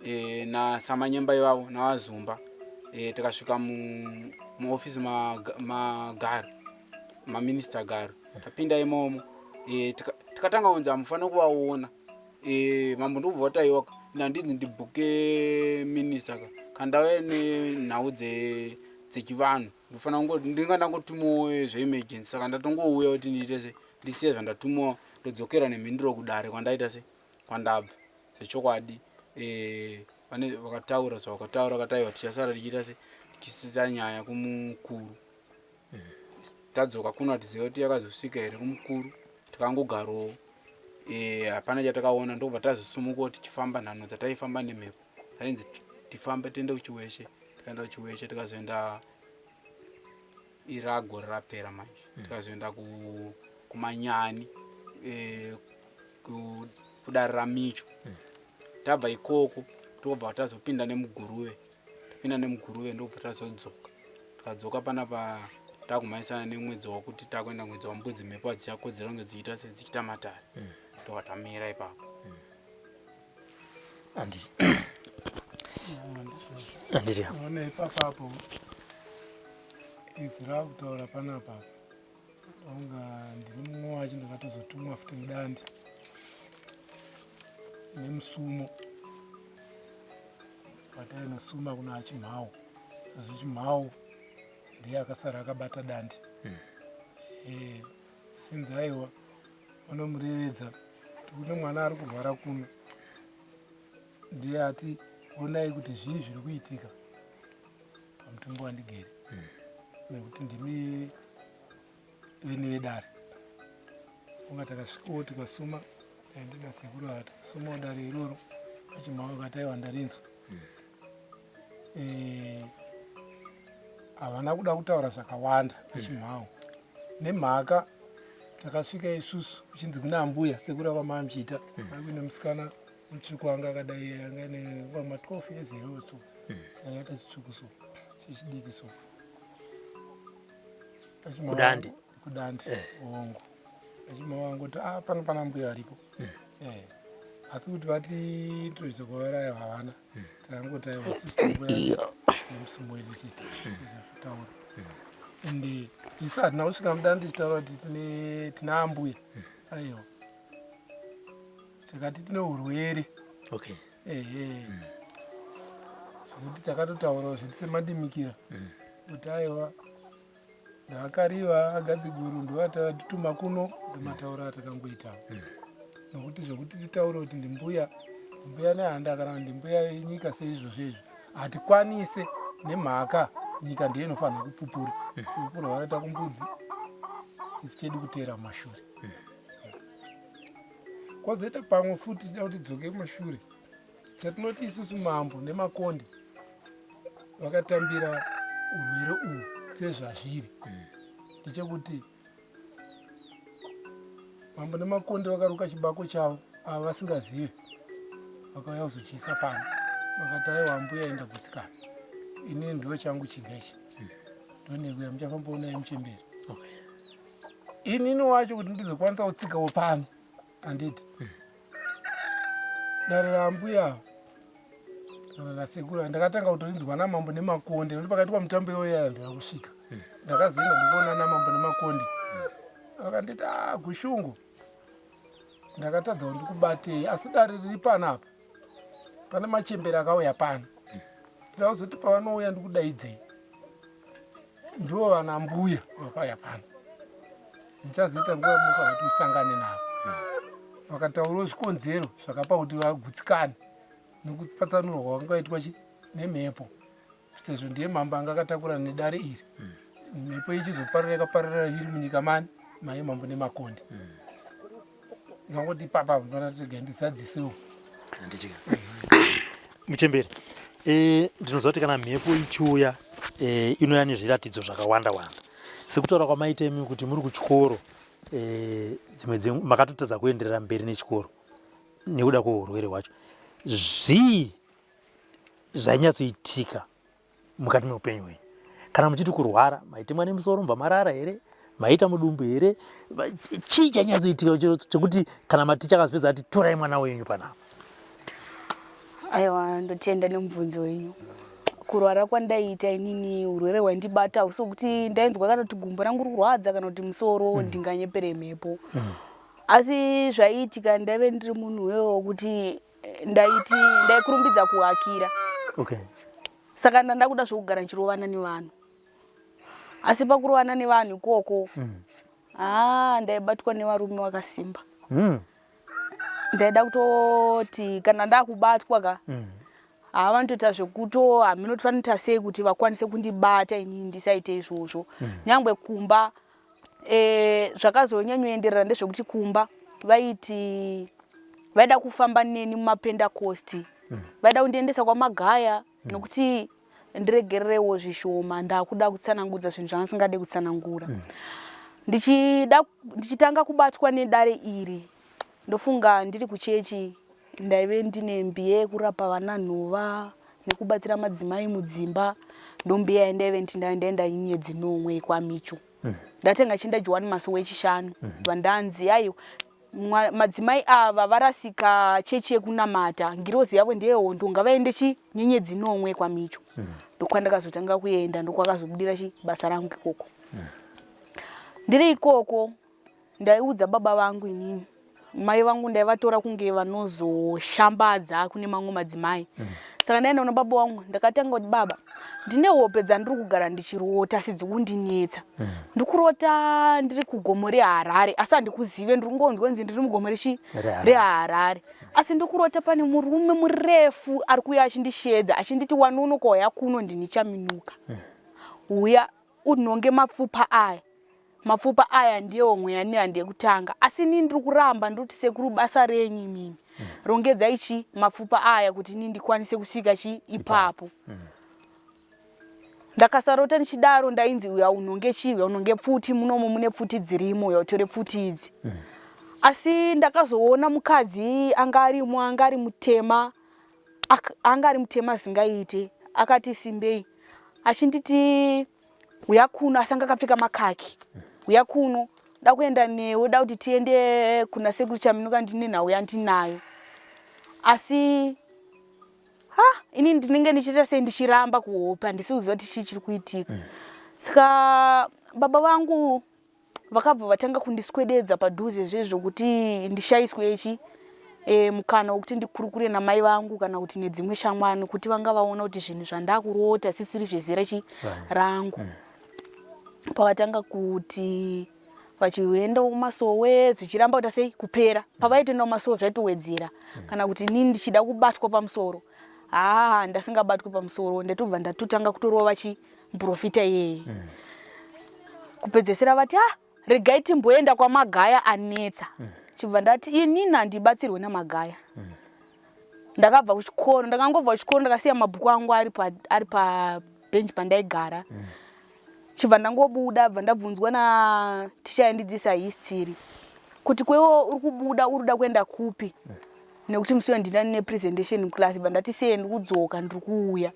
e, na Samanyemba ivavo navazumba e, tikasvika muofisi magaro maminista garo tapinda imomo e, tikatanga kunzi hamufanira kuvaona E, mambo ndokubva vati aiwa ndandinzi ndibhuke minista ka kana ndauya nenhau dzechivanhu ndofanira kungo ndinga ndangotumawo zveemergency saka ndatongouya kuti ndiite se ndisiye zvandatumawo ndodzokera nemhinduro kudare kwandaita se kwandabva zvechokwadi e, vane vakataura zvavakataura vakati aiwa tichasara tichiita se tichisita nyaya kumukuru tadzoka kuno hatiziva kuti yakazosvika here kumukuru tikangogarowo eh, hapana chatakaona ndobva tazosumukawo tichifamba nhanho dzataifamba nemhepo tainzi tifambe tiende kuchiweshe tikaenda kuchiweshe tikazoenda ira gore rapera manje tikazoenda kumanyani eh, kudare ramicho tabva ikoko tobva tazopinda nemuguruve tapinda nemuguruve ndobva tazodzoka tikadzoka panapa takumhanyisana nemwedzi wakuti takuenda mwedzi wambudzi mhepo hadzichakodzera kunge dzichiita sedzichiita matare ndobva tamira ipapo Handiti. Ona ipapapo Izwi rakutaura panapa onga ndini mumwe wacho ndakatozotumwa futi mudandi nemusumo watainosuma kuna achimhau sezvo chimhau ndiye akasara akabata dandi hmm. eh, zvinzi aiwa vanomurevedza kuti kune mwana ari kurwara kuno ndiye ati onai kuti zvii zviri kuitika pamutumbi wandigere hmm. nekuti ndimi vene vedare kunga takasvikawo tikasuma ndina sekuru ava tikasumawo dare iroro vachimhava vakati aiwa ndarinzwa hmm. eh, havana kuda kutaura zvakawanda vachimhawo nemhaka takasvika isusu kuchinzi kuna ambuya sekuru ava mamuchiita hmm. kuine musikana mutsvuku anga akadai anga ine ma 12 years here so hmm. akaita chitsvuku so chechidiki so kudandi kudandi eh. hongu achimha wangu kuti ah pano pana mbuya varipo hmm. eh. asi kuti vati toizo kuvauraya havana hmm. takangoti aiwa isusu nemusumo wedu chete kutaura ende isu hatina kusvika mudandi tichitaura kuti tina ambuya aiwa Takati tine urwere. Okay. Ehe. Mm. Zvekuti takatotaura zviti semandimikira. Mm. Kuti aiwa ndakariva agadziguru ndovatituma kuno ndomataura atakangoita. Mm. Nokuti zvekuti titaure kuti ndimbuya mbuya nehanda kana ndimbuya yenyika seizvozvo izvo hatikwanise nemhaka nyika ndiyo inofanira kupupura mm. sekupura vanoita kumbudzi isu chedu kuteera mumashure mm. Kwozoita pamwe futi tida kuti dzoke kumashure chatinoti isusu mambo nemakonde vakatambira urwere uhu sezvazviri ndechekuti mambo nemakonde vakaruka chibako chavo ava vasingazive vakauya kuzochiisa pano vakati aiwa ambuya enda gutsikana inini ndiwo changu chiga ichi ndonekuya muchafamboonai muchembere okay. Inini wacho kuti ndizokwanisa kutsikawo pano handiti hmm. dare raambuya kana nasekuru ndakatanga kutorinzwa namambo nemakonde nokuti pakaitwa mutambo iyoyo yandira kusvika hmm. ndakazoenda ndikuona namambo nemakonde hmm. vakanditi a ah, gushungu ndakatadza kuti ndikubatei asi dare riri panapa pane machembere akauya pano ndakazoti pavanouya ndikudaidzei ndivo vana mbuya vakauya pano muchazoita nguva munofanira kuti musangane navo vakataurawo zvikonzero zvakapa kuti vagutsikane nekupatsanurwa kwakangaitwa chi nemhepo sezvo ndiye mambo anga akatakura nedare iri mhepo ichizoparira yakaparira iri munyika mani maye mambo nemakonde ndikangoti ipapa ndinoona kuti rega ndizadzisewo handitika muchembere e, ndinoziva kuti kana mhepo ichiuya e, inouya nezviratidzo zvakawanda wanda sekutaura kwamaita imi kuti muri kuchikoro e, dzimwe makatotadza kuenderera mberi nechikoro nekuda kweurwere hwacho zvii zvainyatsoitika mukati meupenyu hwenyu kana muchiti kurwara maitemwa nemusoro mubva marara here maita mudumbu here chii chanyatsoitika chekuti kana maticha akazopedza ati torai mwana wenyu panapa aiwa ndotenda nemubvunzo wenyu kurwara kwandaiita inini urwere hwaindibata hausi wekuti ndainzwa kana kuti gumbo rangu rikurwadza kana kuti musoro mm. ndinganyepere mhepo mm. asi zvaiitika ndaive ndiri munhu wewo wekuti ndaiti ndaikurumbidza kuhakira okay. saka ndandakuda zvekugara ndichirovana nevanhu asi pakurovana nevanhu ikoko mm. haa ndaibatwa nevarume vakasimba mm. ndaida kutoti kana ndakubatwa ka mm. haa vanotoita zvekuto hameno kuti vanoita sei kuti vakwanise kundibata inini ndisaite izvozvo mm. nyangwe kumba E, zvakazonyanyoenderera ndezvekuti kumba vaiti vaida kufamba neni mumapendakosti mm. vaida kundiendesa kwamagaya mm. nokuti ndiregererewo zvishoma ndakuda kutsanangudza zvinhu zvandisingade kutsanangura mm. ndichida ndichitanga kubatwa nedare iri ndofunga ndiri kuchechi Ndaive ndine mbiya yekurapa vana nhova nekubatsira madzimai mudzimba ndombiya yandaive ndinayo ndaenda nyenyedzi nomwe yekwaMicho. Mm. Ndatenga chienda Johani Masowe wechishanu mm. vandanzi aiwa Madzimai ava varasika chechi yekunamata, ngirozi yavo ndeyehondo, ngavaende chi nyenyedzi nomwe kwaMicho. Ndokwandakazotanga kuenda, ndokwakazobudira chi basa rangu ikoko. Ndiri ikoko ndaiudza baba vangu inini, mai vangu ndaivatora kunge vanozoshambadza kune mamwe madzimai. Saka ndaenda kuna baba vangu, ndakatanga kuti baba, ndine hope dzandiri kugara ndichirota asi dzikundinetsa. Ndikurota ndiri kugomo reHarare asi handikuzive, ndiri kungonzwa kunzi ndiri mugomo rechi reHarare. Asi ndikurota pane murume murefu ari kuuya achindisheedza achinditi wanonoka uya kuno ndini Chaminuka. Uya unhonge mapfupa aya. Mapfupa aya ndiye mweya nehanda yekutanga. Asi ini ndiri kuramba ndiri kuti sekuru basa renyu imimi. Rongedzai chi mapfupa aya kuti ini ndikwanise kusvika chi ipapo. Ndakasarota ndichidaro ndainzi uya unhonge chi uya unhonge pfuti munomo mune pfuti dzirimo uya utore pfuti idzi. Asi ndakazoona mukadzi anga arimo anga ari mutema anga ari mutema zingaite akati simbei achinditi uya kuno asi anga akapfeka makaki uya kuno da kuenda newe da kuti tiende kuna sekuru Chaminuka ndine nhau yandinayo asi ha ini ndinenge ndichiita sei ndichiramba kuhope handisi kuziva kuti chii chiri kuitika. Saka baba vangu vakabva vatanga kundiswededza padhuze zvezvo kuti ndishaiswe chi mukana wekuti ndikurukure namai vangu kana kuti nedzimwe shamwari nekuti vanga vaona kuti zvinhu zvandakurota sisiri zvezera chi rangu. Pavatanga kuti vachienda kumasowe zvichiramba kuita sei kupera. Pavaitoenda kumasowe zvaitowedzera kana kuti inini ndichida kubatwa pamusoro haa ndasingabatwi pamusoro ndatobva ndatotanga kutorova chi muprofita iyeye. Kupedzesera vati ah regai timboenda kwaMagaya anetsa. Chibva ndati inini handibatsirwe naMagaya. Ndakabva kuchikoro, ndakangobva kuchikoro ndakasiya mabhuku angu ari pa ari pabench pandaigara. Chibva ndangobuda bva ndabvunzwa na ticha yandidzidzisa history kuti kwewo uri kubuda uri kuda kuenda kupi? Nekuti musi uyo ndina ne presentation muclass bva ndati sei ndiri kudzoka ndiri kuuya.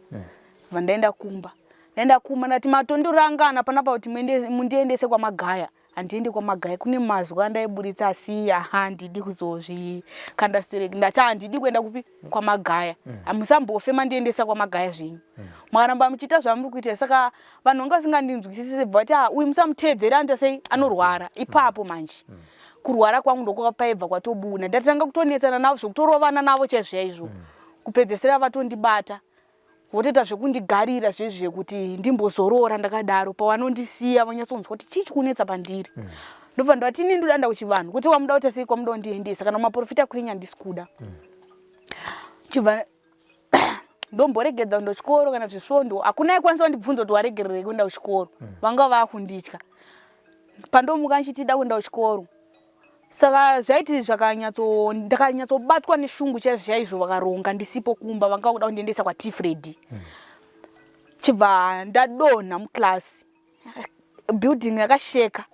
Bva ndaenda kumba. Ndaenda kumba ndati matondorangana panapa kuti mundiendese kwaMagaya. Handiende kwaMagaya kune mazwi andaiburitsa asi handidi kuzozvikanda stereki. Ndati handidi kuenda kupi kwaMagaya. Hamusambofe mandiendesa kwaMagaya zvenyu. Makaramba muchiita zvamuri kuita saka vanhu vanga vasingandinzwisisi bva vati ah uyu musamuteedzere anoita sei anorwara ipapo manje. Kurwara kwangu ndokwapaibva kwatobuda. Ndatanga kutonetsana navo zvekutorovana navo chaizvo chaizvo. Kupedzesera vatondibata. Votoita zvekundigarira zvezve kuti ndimbozorora ndakadaro pavanondisiya vonyatsonzwa kuti chii chikunetsa pandiri. Ndobva ndati ini ndoda kuenda kuchivanhu kuti wamuda kuita sei kwamuda kundiendesa kana kumaporofita kwenyu handisi kuda. Chibva ndomboregedza kuenda kuchikoro kana zvisvondo hakuna aikwanisa kundibvunza kuti waregererei kuenda kuchikoro. Vanga vakunditya. Pandomuka ndichiti da kuenda kuchikoro. Saka zvaiti zvakanyatso ndakanyatsobatwa neshungu chaizvo chaizvo vakaronga ndisipo kumba vanga vakuda kundiendesa kwaTfredi. Chibva ndadonha muclass. Building yakasheka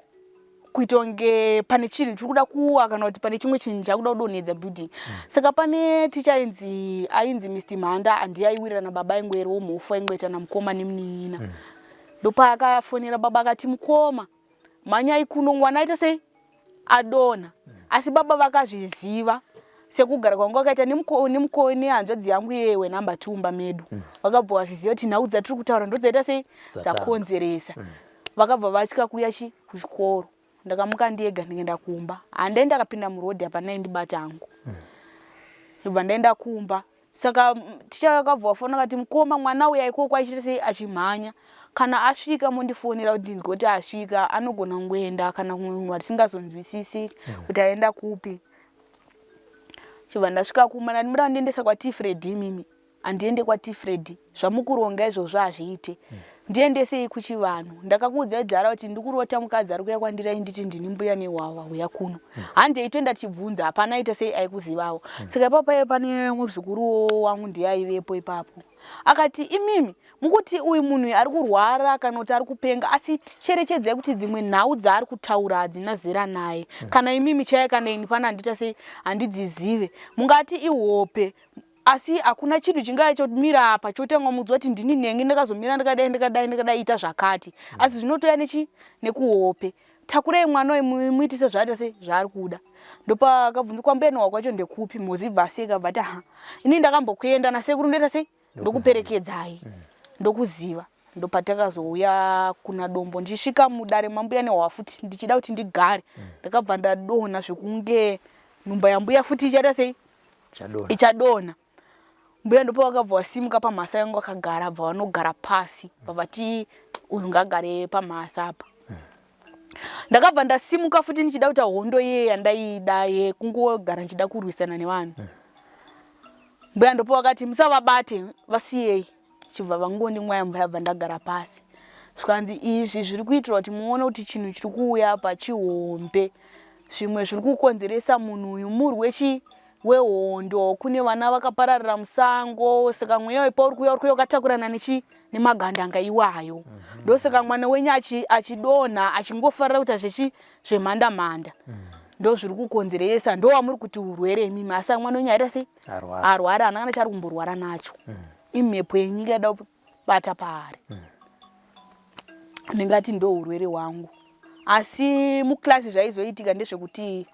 kuita kunge pane chinhu chiri kuda kuwa kana kuti pane chimwe chinhu chakuda kudonhedza building. Saka pane ticha ainzi Mr Mhanda handiye aiwirirana baba aingoerawo mhofu aingoita namukoma nemunin'ina. Ndopaakafonera baba akati mukoma mhanyai kuno mwana aita sei adonha. Asi baba vakazviziva sekugara kwangu kwakaita nehanzvadzi yangu iyeye wenumber 2 mumba medu. Vakabva vazviziva kuti nhau dzatiri kutaura ndodzaita sei dzakonzeresa. Vakabva vatya kuuya chi kuchikoro. Ndakamuka ndega ndikaenda kumba. Handai ndakapinda muroad hapana aindibata hangu. Ndobva ndaenda kumba. Saka ticha akabva wafona akati mukoma mwana uya ikoko achiita sei achimhanya. Kana asvika mondifonera kuti ndinzwe kuti asvika anogona kungoenda kana kumwe munhu watisingazonzwisisi kuti aenda kupi. Chibva ndasvika kumba ndati muda kundiendesa kwaTfredi imimi. Handiende kwaTfredi zvamukuronga izvozvo hazviite. Ndiendesei kuchivanhu. Ndakakuudzai dhara kuti ndikurota mukadzi ari kuuya kwandiri ainditi ndini mbuya nehwahwa huya kuno. Handei toenda tichibvunza hapana aita sei aikuzivawo. Saka ipapo paive pane muzukuru wangu ndiye aivepo ipapo. Akati imimi mukuti uyu munhu ari kurwara kana kuti ari kupenga asi cherechedzai kuti dzimwe nhau dzaari kutaura hadzina zera naye. Kana imimi chaiye kana ini pana handiita sei handidzizive. Mungati ihope asi hakuna chinhu chingave chomira apa chotanga mudzwa kuti ndini nenge ndakazomira ndakadai ndakadai ndakadai ita zvakati. Asi zvinotouya nechi nekuhope. Takurai mwana uyu muitise zvaaita sei zvaari kuda. Ndopakabvunza kwambuya Noah kwacho ndekupi Mhozi ibva aseka bva ati ha ini ndakambokuenda nasekuru ndoita sei ndokuperekedzai ndokuziva. Ndopatakazouya kuna Dombo ndichisvika mudare mambuya Nehwa futi ndichida kuti ndigare ndakabva ndadonha zvekunge nhumba yambuya futi ichaita sei ichadonha. Mbuya ndopavakabva vasimuka pamhasa yangu vakagara bva vanogara pasi vavati uyu ngagare pamhasa apa. Ndakabva ndasimuka futi ndichida kuita hondo iye yandaida yekungogara ndichida kurwisana nevanhu. Mbuya ndopavakati musavabate vasiyei chibva vangondimwaya mvura bva ndagara pasi. Zvikanzi izvi zviri kuitirwa kuti muone kuti chinhu chiri kuuya apa chihombe. Zvimwe zviri kukonzeresa munhu uyu murwe chi wehondo kune vana vakapararira musango saka mweya uyu pauri kuuya uri kuuya wakatakurana nechi nemagandanga iwayo mm -hmm. ndosaka mwana wenyu achidonha achingofarira kuita zvechi zvemhanda mhanda mm. ndo zviri kukonzeresa ndo wamuri kuti urwere imimi asi mwana wenyu aita sei arwara haana kana chaari kumborwara nacho mm. imhepo yenyika yada kubata paari mm. ndingati ndo urwere hwangu asi muklasi zvaizoitika ndezvekuti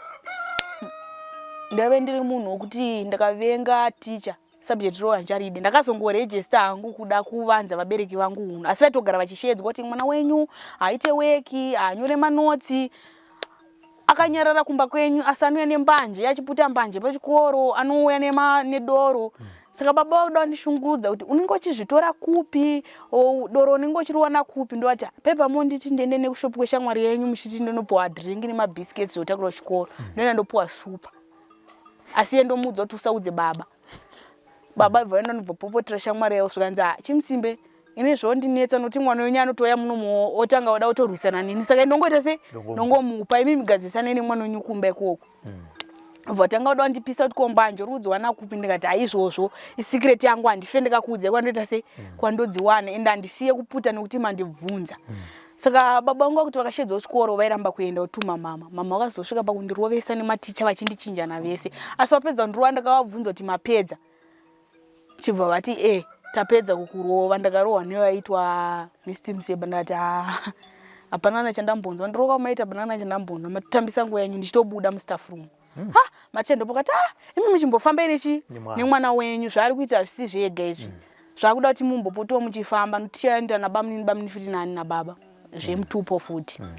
ndaive ndiri munhu wekuti ndakavenga ticha subject ro handicharidi ndakazongorejesta hangu kuda kuvanza vabereki vangu hunhu asi vaitogara vachisheedzwa kuti mwana wenyu haaite weki haanyore manotsi akanyarara kumba kwenyu asi anouya nembanje achiputa mbanje pachikoro anouya nedoro mm. Saka baba vakuda kundishungurudza kuti unenge uchizvitora kupi o doro unenge uchiriwana kupi ndovati pepa monditi ndiende nekushop kweshamwari yenyu muchiti ndinopuwa drink nemabiscuits zvotakura kuchikoro mm. ndoenda ndopuwa super asi iye ndomuudza kuti usaudze baba baba bva vaenda ndobvopopotera shamwari yavo zvikanzi ah chimusimbe ini zvondinetsa nokuti mwana wenyu anotouya muno otanga oda kutorwisana neni saka ndongoita sei ndongomupa imi migadzisane nemwana wenyu kumba ikoko mm. vatanga kuda kundipisa kuti ko mbanje uri kudziwana kupi ndikati haizvozvo isecret yangu handife ndikakuudzai kwandoita sei mm. kwandodziwana ende handisiye kuputa nekuti mandibvunza mm. saka baba vangu vakuti vakashedzwa chikoro vairamba kuenda kutuma mama mama vakazosvika pakundirovesa nematicha vachindichinjana vese asi vapedza kundirova ndakavabvunza kuti mapedza chibva vati e eh, tapedza kukurova ndakarohwa nevaitwa Mr Museba ndati ah, hapana kana chandambonzwa ndiroka maita hapana kana chandambonzwa matambisa nguva yenyu ndichitobuda mustaff room hmm. ha maticha ndopakati ah imi muchimbofamba ine chi nemwana wenyu zvaari kuita hazvisi zvega izvi hmm. zvakuda kuti mumbopotawo muchifamba tichaenda nabamunini bamunini futi nani nababa zvemutupo futi hmm.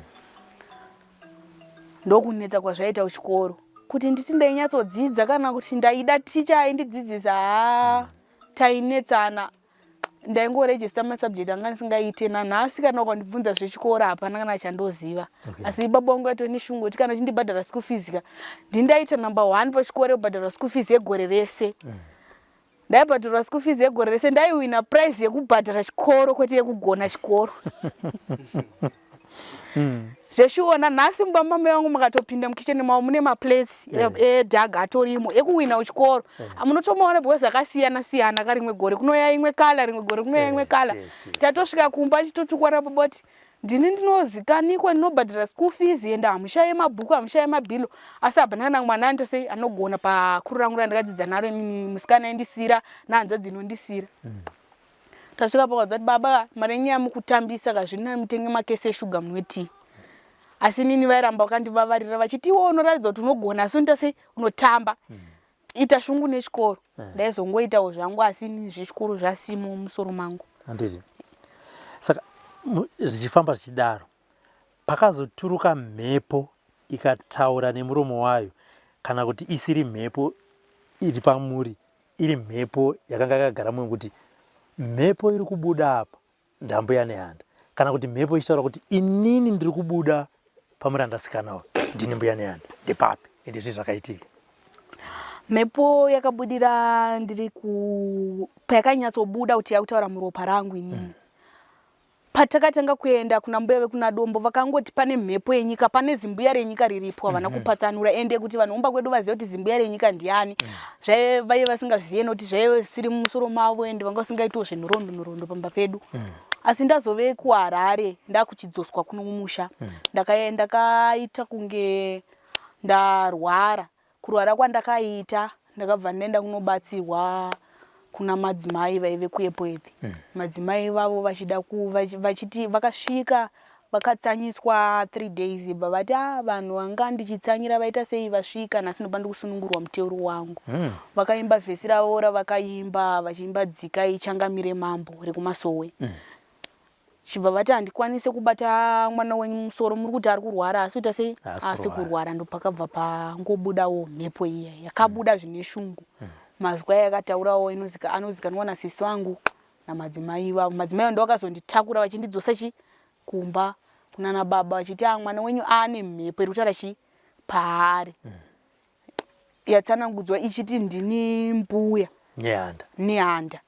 Ndokunetsa kwazvaita kuchikoro kuti nditi ndainyatsodzidza kana kuti ndaida ticha aindidzidzisa haa tainetsana ndaingorejista masubject anga ndisingaite nanhasi kana ukandibvunza zvechikoro hapana kana chandoziva okay. asi baba vangu vaitove neshungu kuti kana uchindibhadhara school fees ka ndindaita number one pachikoro yekubhadhara school fees yegore rese mm. Ndaibhadharwa school fees yegore rese ndaiwina prize yekubhadhara chikoro kwete yekugona chikoro. Mm. Zveshuwa nanhasi mumba mama vangu mukatopinda mukitchen mavo mune maplates yeah. edhaga e atorimo ekuwina kuchikoro. Yeah. Munotomaona because akasiyana siyana karimwe gore kunoya imwe kala rimwe gore kunoya imwe kala. Yes, yes. Tatosvika kumba chitotukwa nababa kuti Ndini ndinozikanikwa ndinobhadhara school fees ende hamushaye mabhuku hamushaye mabhilo asi hapana kana mwana anoita sei anogona pakuru rangu randakadzidza naro inini musikana aindisira nehanzvadzi inondisira mm. tasvika pakadza kuti baba mari yenyu yamukutambisa ka zviri nani mutenge makesi eshuga munwe tii asi inini vairamba vakandivavarira vachiti iwe unoratidza kuti unogona asi unoita sei unotamba mm. ita shungu nechikoro eh. ndaizongoitawo zvangu asi ini zvechikoro zvasimo mumusoro mangu handiti saka zvichifamba zvichidaro pakazoturuka mhepo ikataura nemuromo wayo kana kuti isiri mhepo iri pamuri iri mhepo yakanga yakagara mumwe kuti mhepo iri kubuda apa ndambuya Nehanda kana kuti mhepo ichitaura kuti inini ndiri kubuda pamurandasikana uyu ndini mbuya Nehanda ndepapi ende zvii zvakaitika? Mhepo yakabudira ndiri ku payakanyatsobuda kuti yakutaura muropa rangu inini mm. Patakatanga kuenda kuna mbuya vekuna Dombo vakangoti pane mhepo yenyika pane zimbuya renyika riripo havana mm -hmm. kupatsanura ende kuti vanhu vomba kwedu vazive kuti zimbuya renyika ndiani mm. zvaive vaive vasingazvizive nokuti zvaive zvisiri mumusoro mavo ende vanga vasingaitiwo zvenhoroondo nhoroondo pamba pedu mm. asi ndazove kuharare ndakuchidzoswa kuno kumusha mm. ndakaita kunge ndarwara Kurwara kwandakaita ndakabva ndaenda kunobatsirwa kuna madzimai vaive kuEpworth. Mm. Madzimai vavo vachida ku, vachiti vakasvika Vakatsanyiswa 3 days bva vati ah vanhu vanga ndichitsanyira vaita sei vasvika nhasi ndopa ndikusunungurwa muteuro wangu. Vakaimba vhesi ravo ravakaimba vachiimba dzikai changamire mambo rekumasowe. Chibva vati handikwanise kubata mwana wenyu musoro muri kuti ari kurwara asi kuita sei asi kurwara ndopakabva pangobudawo mhepo iya yakabuda zvine shungu. Mazwi aya yakataurawo anozikanwa nasisi vangu namadzimai ivavo. Madzimai avo ndovakazonditakura vachindidzosa chi kumba kunana baba vachiti ah mwana wenyu aane mhepo iri kutaura chi paari. Yatsanangudzwa ichiti ndini mbuya Nehanda. Nehanda.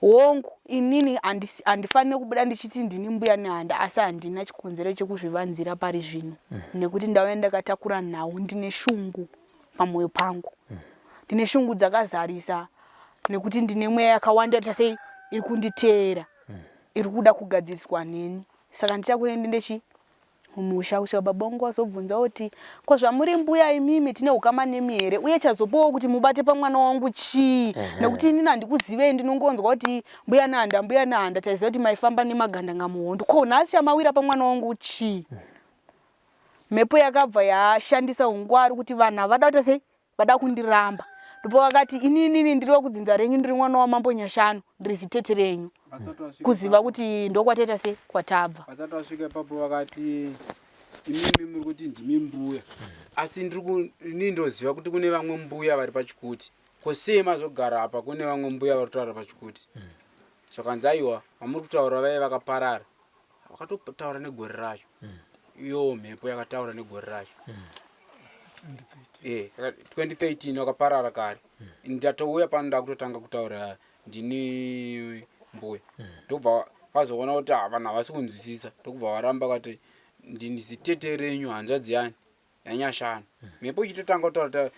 Hongu inini handifanire kubuda ndichiti ndini mbuya Nehanda asi handina chikonzero chekuzvivanzira pari zvino nekuti ndauya ndakatakura nhau ndine shungu pamwoyo pangu. Ndine shungu dzakazarisa nekuti ndine mweya yakawanda ita sei iri kunditeera iri kuda kugadziriswa neni saka nditakure ndiende chi mumusha kusvika baba vangu vazobvunza kuti ko zvamuri mbuya imimi tine ukama nemi here uye chazopawo kuti mubate pamwana wangu chii nekuti inini handikuzivei ndinongonzwa kuti mbuya nehanda mbuya nehanda taiziva kuti maifamba nemagandanga muhondo ko nhasi chamawira pamwana wangu chii mhepo yakabva yashandisa ungwaru kuti vanhu havada kuita sei vada kundiramba ndipo vakati ininini ndiri wekudzinza renyu ndiri mwana wamambo Nyashanu ndiri zitete renyu kuziva kuti ndokwataita sei kwatabva vasati vasvika ipapo vakati imimi muri kuti ndimi mbuya asi ini ndoziva kuti kune vamwe mbuya vari pachikuti ko sei mazogara apa kune vamwe mbuya vari kutaura pachikuti zvakanzi aiwa vamuri kutaura vaye vakaparara vakatotaura negore racho iyo mhepo yakataura negore racho 2013 eh, wakaparara kare ndatouya pano ndakutotanga kutaura ndini mbuya ndobva vazoona kuti ah, vanhu havasi kunzwisisa ndokubva varamba kati ndini zitete renyu hanzvadzi yani yanyashana mhepo ichitotanga kutaura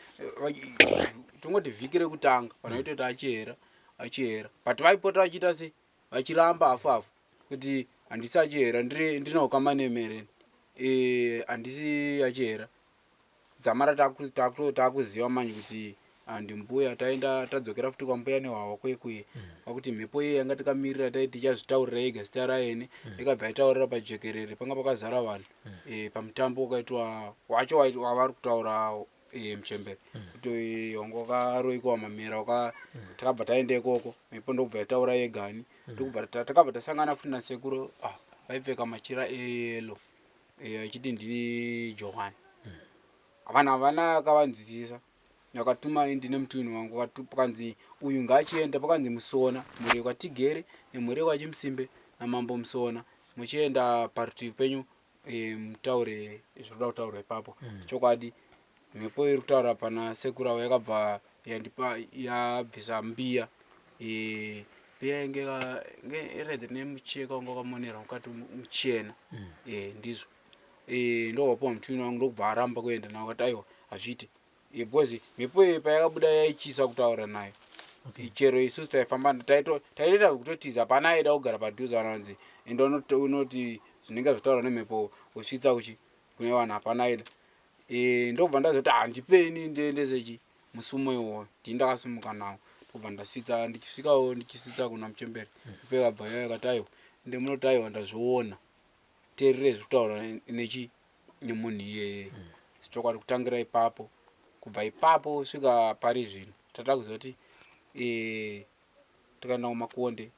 tongoti vhiki rekutanga vanhu vaitoti achihera achihera but vaipota vachiita sei vachiramba hafu hafu kuti handisi achihera ndine ukama nemereni eh, handisi achihera dzamara takuziva manje kuti ah, ndimbuya taenda tadzokera futi kwambuya nehwawa kwekuye mm. kwakuti mhepo iye yanga tikamirira tai tichazvitaurira yega zita rayene mm. ikabva yataurira pajekerere panga pakazara vanhu mm. e, pamutambo wakaitwa wacho wavari kutaura e, muchembere mm. kuti wanga wakaroikwa mamera waka mm. takabva taenda ikoko mhepo ndokubva yataura yegani mm. ndokubva takabva tasangana futi nasekuru ah, vaipfeka machira eyelo e, achiti ndini johani mm. vanhu havana akavanzwisisa vakatuma ndine mutwini wangu pakanzi uyu ngaachienda pakanzi musona mhuri yekwatigere nemhuri yekwachimusimbe namambo musona muchienda parutivi penyu e, mutaure zvinoda kutaurwa ipapo mm. chokwadi mhepo iri kutaura pana sekuru avo yakabva yandipa yabvisa mbiya e, mbiya yange iredhe nemucheka wanga wakamonerwa mukati muchena mm. e, ndizvo e, ndovapuwa mutwini wangu ndokubva aramba kuenda nawo akati aiwa hazviite e, because mhepo iyi payakabuda yaichisa kutaura nayo okay. chero isusu taifamba taitoita zvekutotiza hapana aida kugara padhuze anonzi ende unoti zvinenge zvataurwa nemhepo usvitsa kuchi kune vanhu hapana aida e, ndobva ndazoti handipeni ndiendese chi musumo iwoyo ndii ndakasumuka nawo ndobva ndasvitsa ndichisvikawo ndichisvitsa kuna muchembere mhepo ikabva yaya ikati aiwa ende munoti aiwa ndazviona teerere zviri kutaurwa nechi nemunhu iyeye mm. chokwadi kutangira ipapo kubva ipapo kusvika pari zvino tata kuziva kuti e, tikaenda kumakonde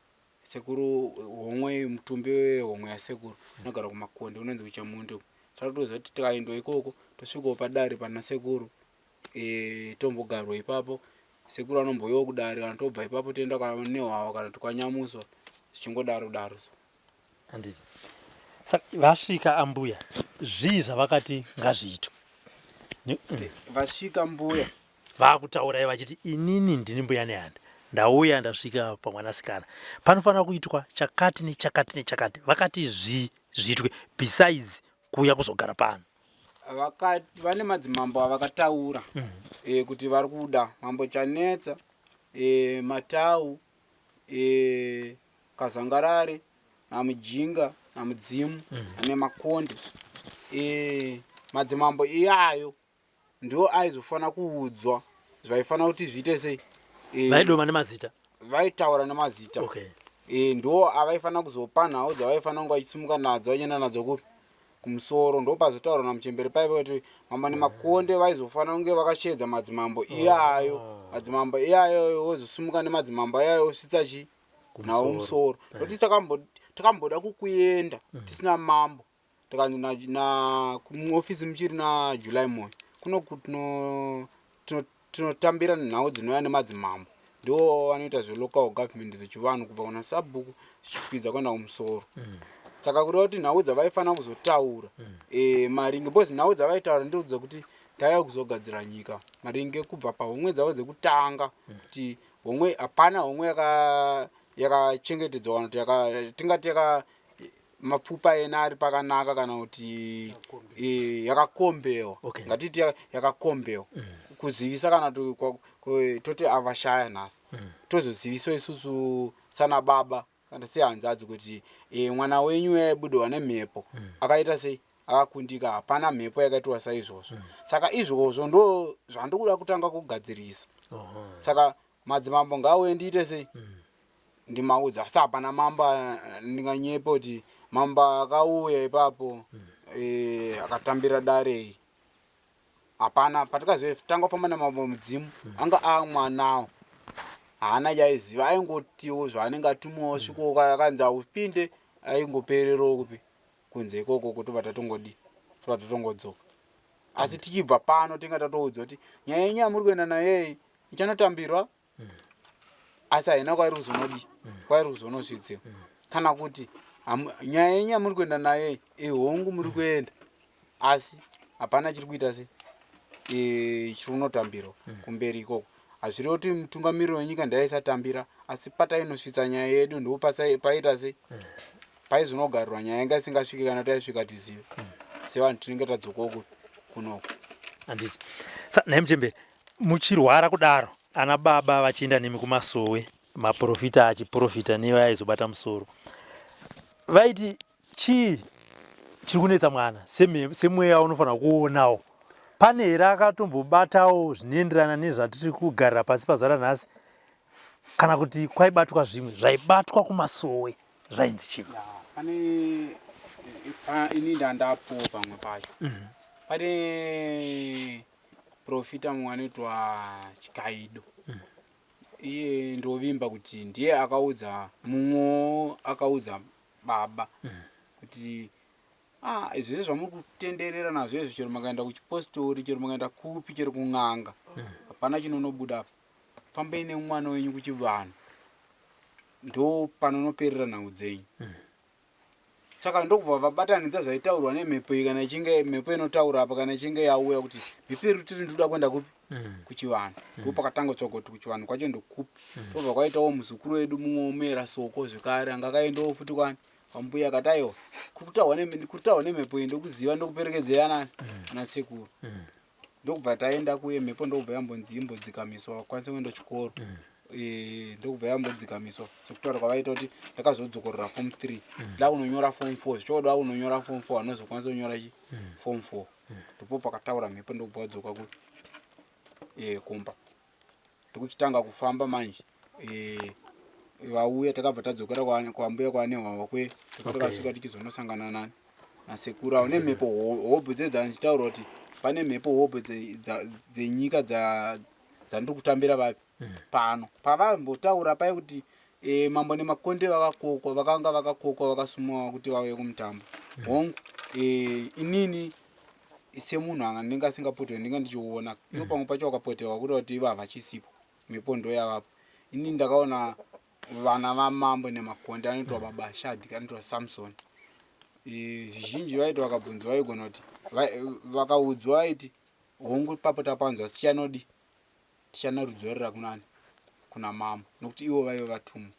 sekuru homwe mutumbi wehomwe yasekuru unogara kumakonde unonzi kuchamundi tatotoziva kuti tikaendwa ikoko tosvikawo padare pana sekuru e, tombogarwa ipapo sekuru anombouyawo kudare kana tobva ipapo toenda nehwawa kana tikwanyamuswa zvichingodaro daro so Handiti. Saka vasvika ambuya zvii zvavakati ngazviitwe? Mm. Vasvika mbuya vakutaurai vachiti inini ndini mbuya Nehanda ndauya ndasvika pamwanasikana panofanira kuitwa chakati nechakati nechakati vakati zvii zviitwe besides kuuya kuzogara pano vakati vane madzimambo avakataura mm. e, kuti vari kuda mambo Chanetsa e, Matau e, Kazangarare naMujinga naMudzimu mm. neMakonde e, madzimambo iyayo ndiwo aizofanira kuudzwa zvaifanira kuti zviite sei e, vaidoma nemazita vaitaura nemazita okay. E, ndo avaifanira kuzopa nhau dzavaifanira kunge vachisimuka nadzo vachienda nadzo kupi kumusoro ndopazotaurwa namuchembere paive kuti mambo nemakonde vaizofanira kunge vakasheedza madzimambo iyayo oh. madzimambo iyayo wozosimuka nemadzimambo iyayo osvitsa chi nawo musoro nokuti takamboda kukuenda mm. tisina mambo takanzi na muofisi muchiri najuly moyo kuno tinotambira nhau dzinouya nemadzimambo ndiwo vanoita zvelocal government zvechivanhu kubva kuna sabhuku zvichikwidza kuenda kumusoro mm. saka kureva kuti nhau dzavaifanira kuzotaura mm. e, maringe because nhau dzavaitaura ndidzo dzekuti taiya kuzogadzira nyika maringe kubva pahomwe dzavo dzekutanga mm. kuti homwe hapana homwe yakachengetedzwa kana kuti tingati yaka mapfupa ena ari pakanaka kana kuti e, yakakombewa okay. ngatiti yakakombewa mm. kuzivisa kana kuti toti avashaya nhasi mm. tozoziviswa isusu sana baba kana sehanzadzi kuti e, mwana wenyu yaibudiwa nemhepo mm. akaita sei akakundika hapana mhepo yakaitwa saizvozvo mm. saka izvozvo ndo zvandikuda kutanga kugadzirisa uh -huh. saka madzimambo ngauye ndiite sei mm. ndimaudza asi hapana mambo ndinganyepe kuti mambo akauya ipapo mm. e, akatambira dare iri hapana patikazotanga kufamba namambo mudzimu mm. anga amwanawo haana chaiziva aingotiwo zvaanenge atumiwawo mm. sviko akanzi aupinde aingopererawo kupi kunze ikoko kutobva tatongodi tobva tatongodzoka asi tichibva pano tinga tatoudzwa kuti nyaya yenyu yamuri kuenda nayo iyi ichanotambirwa asi haina kwairi kuzonodi kwairi kuzonosvitsewa kana kuti nyaya yenyu yamuri kuenda nayo ihongu muri kuenda asi hapana chiri kuita se e, chiri kunotambirwa kumberi ikoko hazvirevo kuti mutungamiriri wenyika ndaisatambira asi patainosvitsa nyaya yedu ndo paita sei paizonogarirwa nyaya yanga isingasviki kana taisvika tizive sevanhu tinenge tadzokoko kunoko handiti sa nhai muchembere Muchirwara kudaro ana baba vachienda nemi kumasowe maporofita achiporofita nevaizobata musoro vaiti chii chiri kunetsa mwana semweya unofanira kuonawo pane here akatombobatawo zvinoenderana nezvatiri kugarira pasi pazara nhasi kana kuti kwaibatwa zvimwe zvaibatwa kumasowe zvainzi chii pane ini ndandapo pamwe pacho mhm. pane Profita mumwe anoitwa Chikaido mm. iye ndovimba kuti ndiye akaudza mumwewo akaudza baba mm. kuti ah, zvese zvamuri kutenderera nazvo izvi chero makaenda kuchipostori chero makaenda kupi chero kun'anga mm. hapana mm. chinonobuda apa fambai nemwana wenyu kuchivanhu ndo panonoperera nhau dzenyu mm. Saka ndokubva vabatanidza zvaitaurwa nemhepo iyi kana ichinge mhepo inotaura apa kana ichinge yauya kuti mhepo iri tiri ndikuda kuenda kupi mm. kuchivanhu mm. ndipo pakatanga kutsvaga kuti kuchivanhu kwacho ndokupi mm. tobva kwaitawo muzukuru wedu mumwe womera soko zvekare anga akaendawo futi kwani kwambuya akati aiwa kuri kutaurwa nemhepo iyi ndokuziva ndokuperekedzei anani mm. ana sekuru mm. Ndokubva taenda kuye mhepo ndokubva yambonzi imbodzikamiswa vakwanise kuenda chikoro mm. e, ndokubva yambodzikamiswa sekutaura kwavaita kuti ndakazodzokorora form 3 mm. ndakunonyora form 4 zvichoda kunonyora form 4 anozokwanisa kunyora chi mm. form 4 mm. ndipo pakataura mhepo ndokubva wadzoka ku e, kumba ndikuchitanga kufamba manje e, vauya takabva tadzokera kwambuya kwanehwawa kwe takasvika tichizonosangana nani nasekuru avo nemhepo hobho dzedzandichitaura kuti pane mhepo hobho dzenyika dzandiri kutambira vapi mm. pano pavambotaura paye kuti e, mambo nemakonde vakakokwa vakanga vakakokwa vakasumuwa kuti vauye kumutambo mm. hongu e, inini semunhu anenge asingapotewe ndinge ndichiona ivo mm. pamwe pacho vakapotewa kuda kuti ivo havachisipo mhepo ndoyavapo inini ndakaona vana vamambo nemakonde anoitwa mm. baba shadhi anoitwa samson zvizhinji vaiti vakabvunzwa vaigona kuti vakaudzwa vaiti hongu papo tapanzwa tichanodi tichanorudzorera kunani kuna mambo nokuti ivo vaive vatumwa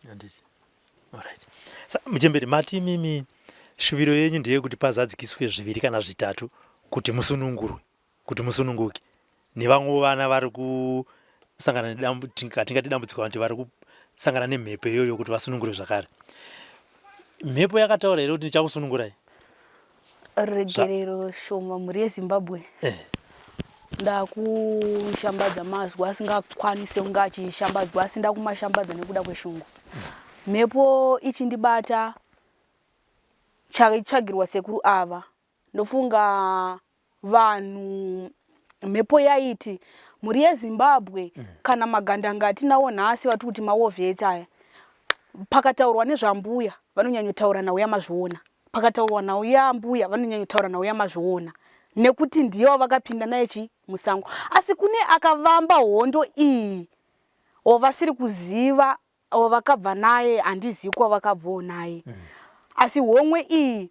handiti alright sa muchemberi mati imimi shuviro yenyu ndeyekuti pazadzikiswe zviviri kana zvitatu kuti musunungurwe kuti musununguke nevamwe vana vari kusangana tingati dambudziko vanti vari kusangana nemhepo iyoyo kuti vasunungurwe zvakare mhepo yakataura here kuti ndichakusunungurai Ruregerero shoma mhuri yeZimbabwe. Eh. Ndakushambadza mazwi asingakwanise kunge achishambadzwa asi ndakumashambadza nekuda kweshungu. Mhepo ichindibata chaitsvagirwa sekuru ava ndofunga vanhu mhepo yaiti mhuri yeZimbabwe kana magandanga atinawo nhasi vatiri kuti mawovheti aya pakataurwa nezvambuya vanonyanyotaura nhau yamazviona pakataurwa nhau yambuya vanonyanyotaura nhau yamazviona nekuti ndiye wavakapinda naye chi musango asi kune akavamba hondo iyi wavasiri kuziva wavakabva naye handizivi kwavakabvawo naye asi homwe iyi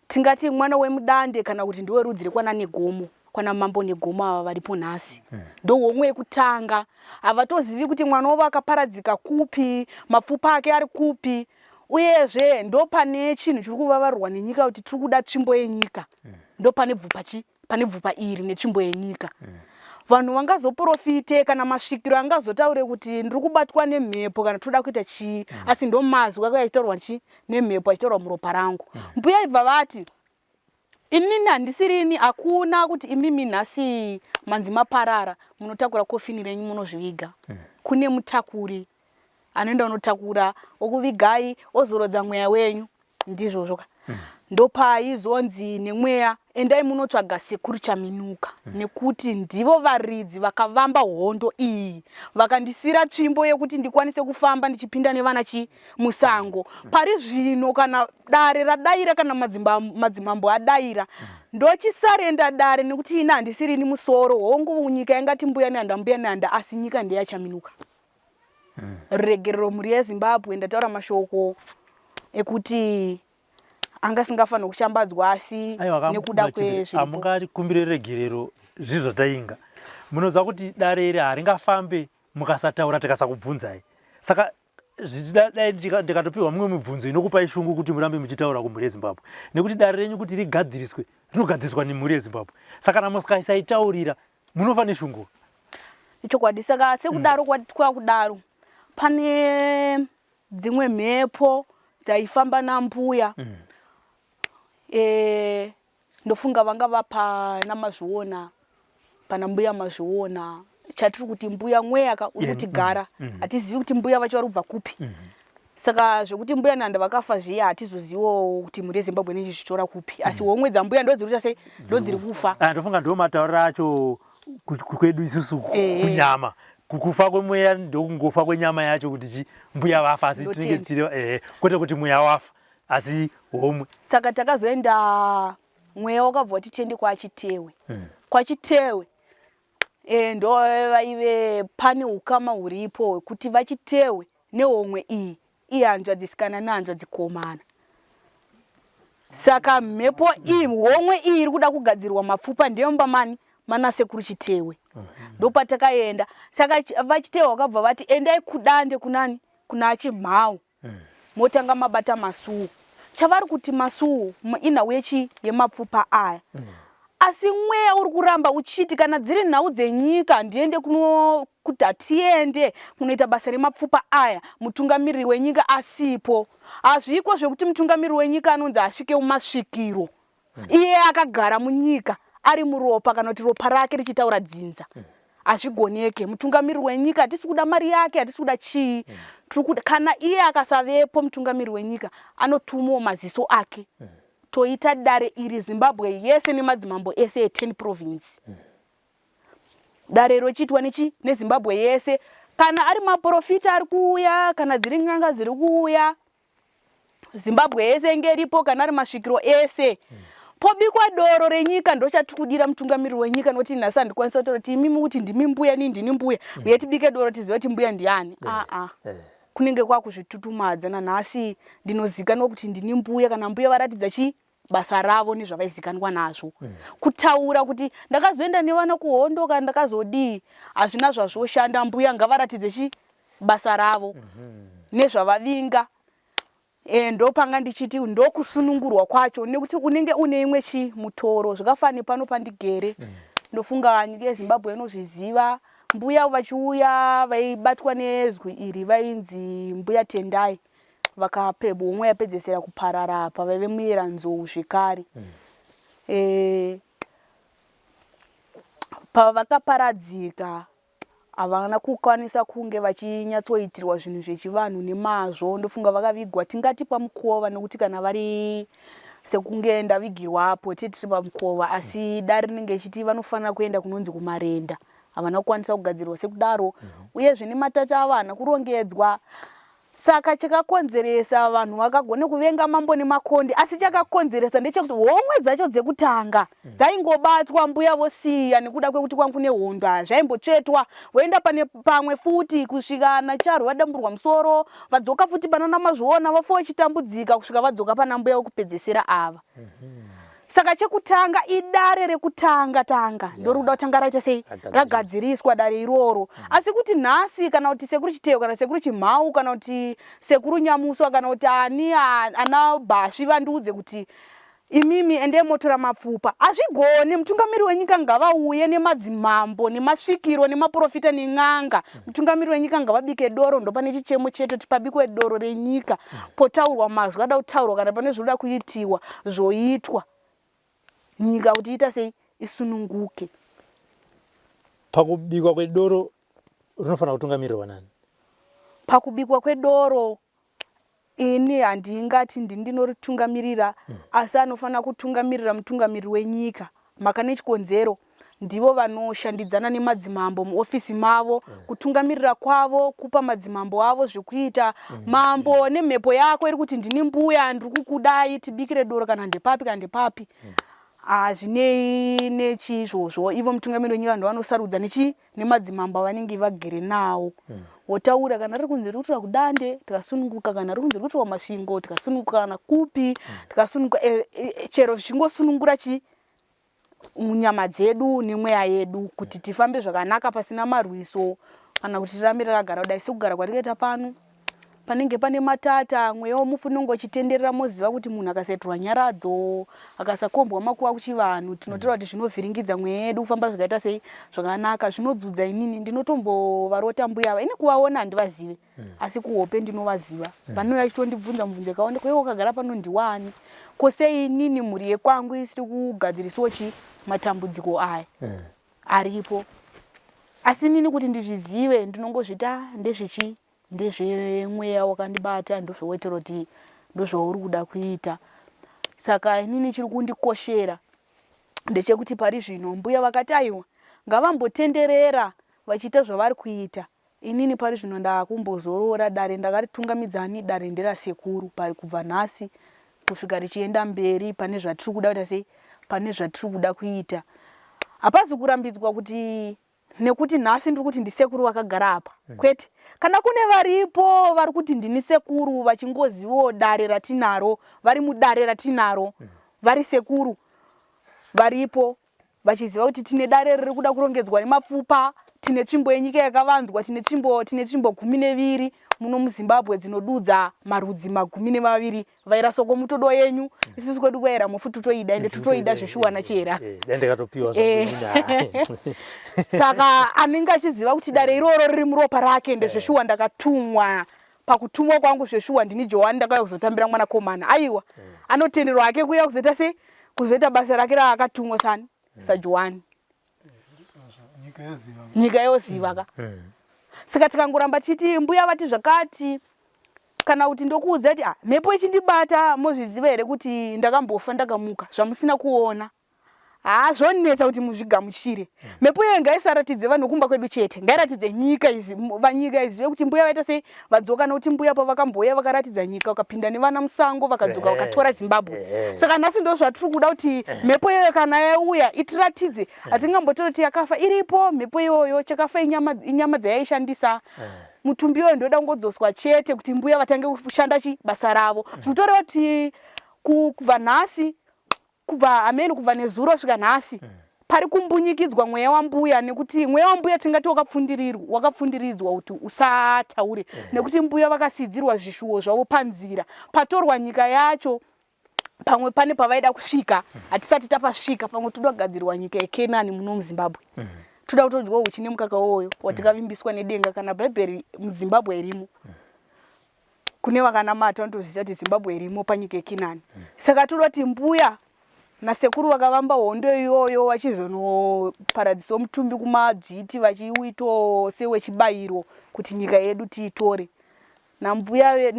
tingati mwana wemudande kana kuti ndewerudzi rekwana Negomo kwana mambo Negomo ava varipo nhasi ndohomwe yekutanga havatozivi kuti mwana wavo akaparadzika kupi mapfupa ake ari kupi uyezve ndopane chinhu chiri kuvavarirwa nenyika kuti tiri kuda tsvimbo yenyika ndopane bvupa chi pane bvupa iri netsvimbo yenyika vanhu vangazoprofite kana masvikiro angazotaure kuti ndiri kubatwa nemhepo kana toda kuita chii asi ndomazwi akauya achitaurwa chi nemhepo achitaurwa muropa rangu mbuya ibva vati inini handisirini hakuna kuti imimi nhasi manzi maparara munotakura kofini renyu munozviviga kune mutakuri anoenda unotakura okuvigai ozorodza mweya wenyu ndizvozvo ka ndopaizonzi nemweya endai munotsvaga sekuru Chaminuka nekuti ndivo varidzi vakavamba hondo iyi vakandisira tsvimbo yekuti ndikwanise kufamba ndichipinda nevana chi musango pari zvino kana dare radaira kana madzimambo adaira ndochisarenda dare nekuti ini handisirini musoro hongu nyika yangati mbuya nehanda mbuya nehanda asi nyika ndeyaChaminuka ruregerero mhuri yeZimbabwe ndataura mashoko ekuti anga asingafanirwi kushambadzwa asi Aiwa, nekuda kwezviripo hamungati regerero zvii zvatainga munoziva kuti dare iri haringafambe mukasataura tikasakubvunzai saka zvichida dai ndikatopiwa mumwe mibvunzo inokupai shungu kuti murambe muchitaura kumhuri yeZimbabwe nekuti dare renyu kuti rigadziriswe rinogadziriswa nemhuri yeZimbabwe saka kana mukasaitaurira munofa neshungu ichokwadi saka sekudaro kwakudaro pane dzimwe mhepo dzaifamba nambuya ndofunga vanga vapa namazviona pana mbuya mazviona chatiri kuti mbuya mweya ka uri kutigara hatizivi kuti mbuya vacho vari kubva kupi saka zvekuti mbuya nanda vakafa zviya hatizoziviwo kuti mhuri yeZimbabwe inenge ichitora kupi asi homwe dzambuya ndo dziri kuita sei ndo dziri kufa Ah, ndofunga ndo matauriro acho kwedu isusu kunyama kufa kwemweya ndokungofa kwenyama yacho kuti chi mbuya vafa asi tinenge Ndotenda. tiri ehe kwete kuti mweya wafa asi homwe saka takazoenda mweya wakabva wati tiende kwaChitewe kwaChitewe ndo vaive pane ukama huripo hwekuti vaChitewe nehomwe iyi ihanzvadzisikana nehanzvadzikomana saka mhepo iyi homwe iyi iri kuda kugadzirwa mapfupa ndeyomba mani mana sekuru Chitewe ndopatakaenda saka vaChitewe vakabva vati endai kudande kunani kuna Chimhau motanga mabata masuo chavari kuti masuo inhau yechi yemapfupa aya asi mweya uri kuramba uchiti kana dziri nhau dzenyika ndiende kuno kuti hatiende kunoita basa remapfupa aya mutungamiriri wenyika asipo hazviko zvekuti mutungamiriri wenyika anonzi asvike mumasvikiro iye akagara munyika ari muropa kana kuti ropa rake richitaura dzinza hazvigoneke mutungamiriri wenyika hatisi kuda mari yake hatisi kuda chii tiri kuda kana iye akasavepo mutungamiriri wenyika anotumawo maziso ake toita dare iri Zimbabwe yese nemadzimambo ese e10 province dare rochiitwa nechi neZimbabwe yese kana ari maprofita ari kuuya kana dziri n'anga dziri kuuya Zimbabwe yese inge iripo kana ari masvikiro ese pobikwa doro renyika ndochatiri mutungamiriri wenyika nokuti nhasi handikwanisa kutaura kuti imimi kuti ndimi mbuya nii ndini mbuya uye tibike doro tizive kuti mbuya ndiani aa kunenge kwakuzvitutumadza nanhasi ndinozikanwa kuti ndini mbuya kana mbuya varatidza chi basa ravo nezvavaizikanwa nazvo kutaura kuti ndakazoenda nevana kuhondo kana ndakazodii hazvina zvazvoshanda mbuya ngavaratidze chi basa ravo nezvavavinga ndopanga ndichiti ndokusunungurwa kwacho nekuti unenge une imwe chi mutoro zvakafanana pano pandigere ndofunga nyika yeZimbabwe inozviziva mbuya vachiuya vaibatwa nezwi iri vainzi mbuya Tendai vakapebwa yapedzesera kuparara apa vaive muyeranzou zvekare pavakaparadzika Havana kukwanisa kunge vachinyatsoitirwa zvinhu zvechivanhu nemazvo ndofunga vakavigwa tingati pamukova nekuti kana vari sekunge ndavigirwa apo tiri tiri pamukova asi dare rinenge ichiti vanofanira kuenda kunonzi kumarenda havana kukwanisa kugadzirwa sekudaro uyezve nematata avo haana kurongedzwa Saka chakakonzeresa vanhu vakagone kuvenga mambo nemakonde asi chakakonzeresa ndechekuti homwe dzacho dzekutanga dzaingobatwa mbuya vosiya nekuda kwekuti kwangu kune hondo hazvaimbotsvetwa voenda pane pamwe futi kusvika nacharwe vadamburwa musoro vadzoka futi panana mazviona vafa vachitambudzika kusvika vadzoka pana mbuya vekupedzesera ava Saka chekutanga idare rekutanga tanga yeah. Ndorikuda kutanga raita sei ragadziriswa dare iroro mm. Asi kuti nhasi kana kuti sekuru Chiteyo kana sekuru Chimhau kana kuti sekuru Nyamuswa kana kuti ani ana Bhasvi vandiudze kuti imimi endei motora mapfupa hazvigoni. Mutungamiri wenyika ngavauye nemadzimambo nemasvikiro nemaprofita nen'anga. Mutungamiri wenyika ngavabike doro, ndopane chichemo chete kuti pabikwe doro renyika potaurwa mazwi ada kutaurwa kana pane zvinoda kuitiwa zvoitwa nyika kuti iita sei isununguke. Pakubikwa kwedoro rinofanira kutungamirirwa nani? Pakubikwa kwedoro Ini handingati ndini ndinoritungamirira mm. asi anofanira kutungamirira mutungamiriri wenyika mhaka nechikonzero ndivo vanoshandidzana nemadzimambo muofisi mavo mm. kutungamirira kwavo kupa madzimambo avo zvekuita mm. mambo nemhepo yako iri kuti ndini mbuya ndiri kukudai tibikire doro kana ndepapi kana ndepapi hazvinei mm. nechiizvozvo ivo mutungamiri wenyika ndovanosarudza nechi nemadzimambo avanenge vagere nawo mm. wotaura kana riri kunzi riri kutora kudande tikasununguka kana riri kunzi riri kutorwa masvingo tikasununguka kana kupi mm. tikasununguka e, e, chero zvichingosunungura chi munyama dzedu nemweya yedu kuti tifambe zvakanaka pasina marwiso kana kuti tirambe takagara kudai sekugara kwatikaita pano Panenge pane matata, mweya wemufi unenge uchitenderera moziva kuti munhu akasaitirwa nyaradzo, akasakombwa makuva kuchivanhu, tinotaura kuti zvinovhiringidza mweya yedu kufamba zvikaita sei zvakanaka. Zvinodzudza inini ndinotombovarota mbuya ava, ini kuvaona handivazive mm. asi kuhope ndinovaziva. Mm. Vanouya vachitondibvunza mubvunzo yakawanda, ko iwe wakagara pano ndiwani? Ko sei inini mhuri yekwangu isiri kugadzirisiwo chi matambudziko aya? Mm. Aripo. Asi inini kuti ndizvizive ndinongozvita ndezvechi ndezvemweya wakandibata ndozvowetera kuti ndozvauri kuda kuita saka inini chiri kundikoshera ndechekuti pari zvino mbuya vakati aiwa ngavambotenderera vachiita zvavari kuita inini pari zvino ndakumbozorora dare ndakaritungamidzani dare nderasekuru pari kubva nhasi kusvika richienda mberi pane zvatiri kuda kuita sei pane zvatiri kuda kuita hapazi kurambidzwa kuti nekuti nhasi ndiri kuti ndisekuru vakagara apa mm. kwete kana kune varipo vari kuti ndini sekuru vachingozivawo dare ratinaro vari mudare ratinaro mm. vari sekuru varipo vachiziva kuti tine dare riri kuda kurongedzwa nemapfupa tine tsvimbo yenyika yakavanzwa tine tsvimbo tine tsvimbo 12 muno muzimbabwe dzinodudza marudzi 12 vaira soko mutodo yenyu isusu kwedu kwaera mufu tutoida ende tutoida zveshuwa nachera eh, eh, ndikatopiwa eh. saka anenge achiziva kuti dare iroro riri muropa rake ende zveshuwa ndakatumwa pakutumwa kwangu zveshuwa ndini johani ndakauya kuzotambira mwanakomana aiwa anotenderwa hake kuuya kuzoita sei kuzoita basa rake raakatumwa sani sajohani nyika yoziva ka mm. saka tikangoramba tichiti mbuya vati zvakati kana kuti ndokuudza kuti ah, mhepo ichindibata mozviziva here kuti ndakambofa ndakamuka zvamusina kuona haa zvonetsa kuti muzvigamuchire mm. mhepo iyoyo ngaisaratidze vanhu kumba kwedu chete ngairatidze nyika vanyika izive kuti mbuya vaita sei vadzoka nokuti mbuya pavakambouya vakaratidza nyika vakapinda nevana musango vakadzoka vakatora Zimbabwe saka nhasi ndo zvatiri kuda kuti mhepo iyoyo kana yauya itiratidze hatingambotori yakafa iripo mhepo iyoyo chakafa inyama, inyama dzayaishandisa mutumbi iyoyo ndoda kungodzoswa chete kuti mbuya vatange kushanda chi basa ravo zvinotoreva kuti kubva nhasi kubva hameno kubva nezuro kusvika nhasi mm. pari kumbunyikidzwa mweya wambuya nekuti mweya wambuya tingati wakapfundiridzwa kuti usataure mm. nekuti mbuya vakasidzirwa zvishuwo zvavo panzira patorwa nyika yacho pamwe pane pavaida kusvika mm. hatisati tapasvika pamwe toda kugadzirwa nyika yekenani muno muzimbabwe mm. toda kutodyawo uchi nemukaka woyo watikavimbiswa nedenga kana bhaibheri muzimbabwe irimo mm. Kune vakanamata vanotoziva kuti Zimbabwe irimo panyika yeKenani. Saka toda kuti mbuya Nasekuru vakavamba hondo iyoyo vachizonoparadziswa mutumbi kumadzviti vachiuitawo sewechibayiro kuti nyika yedu tiitore. Nambuya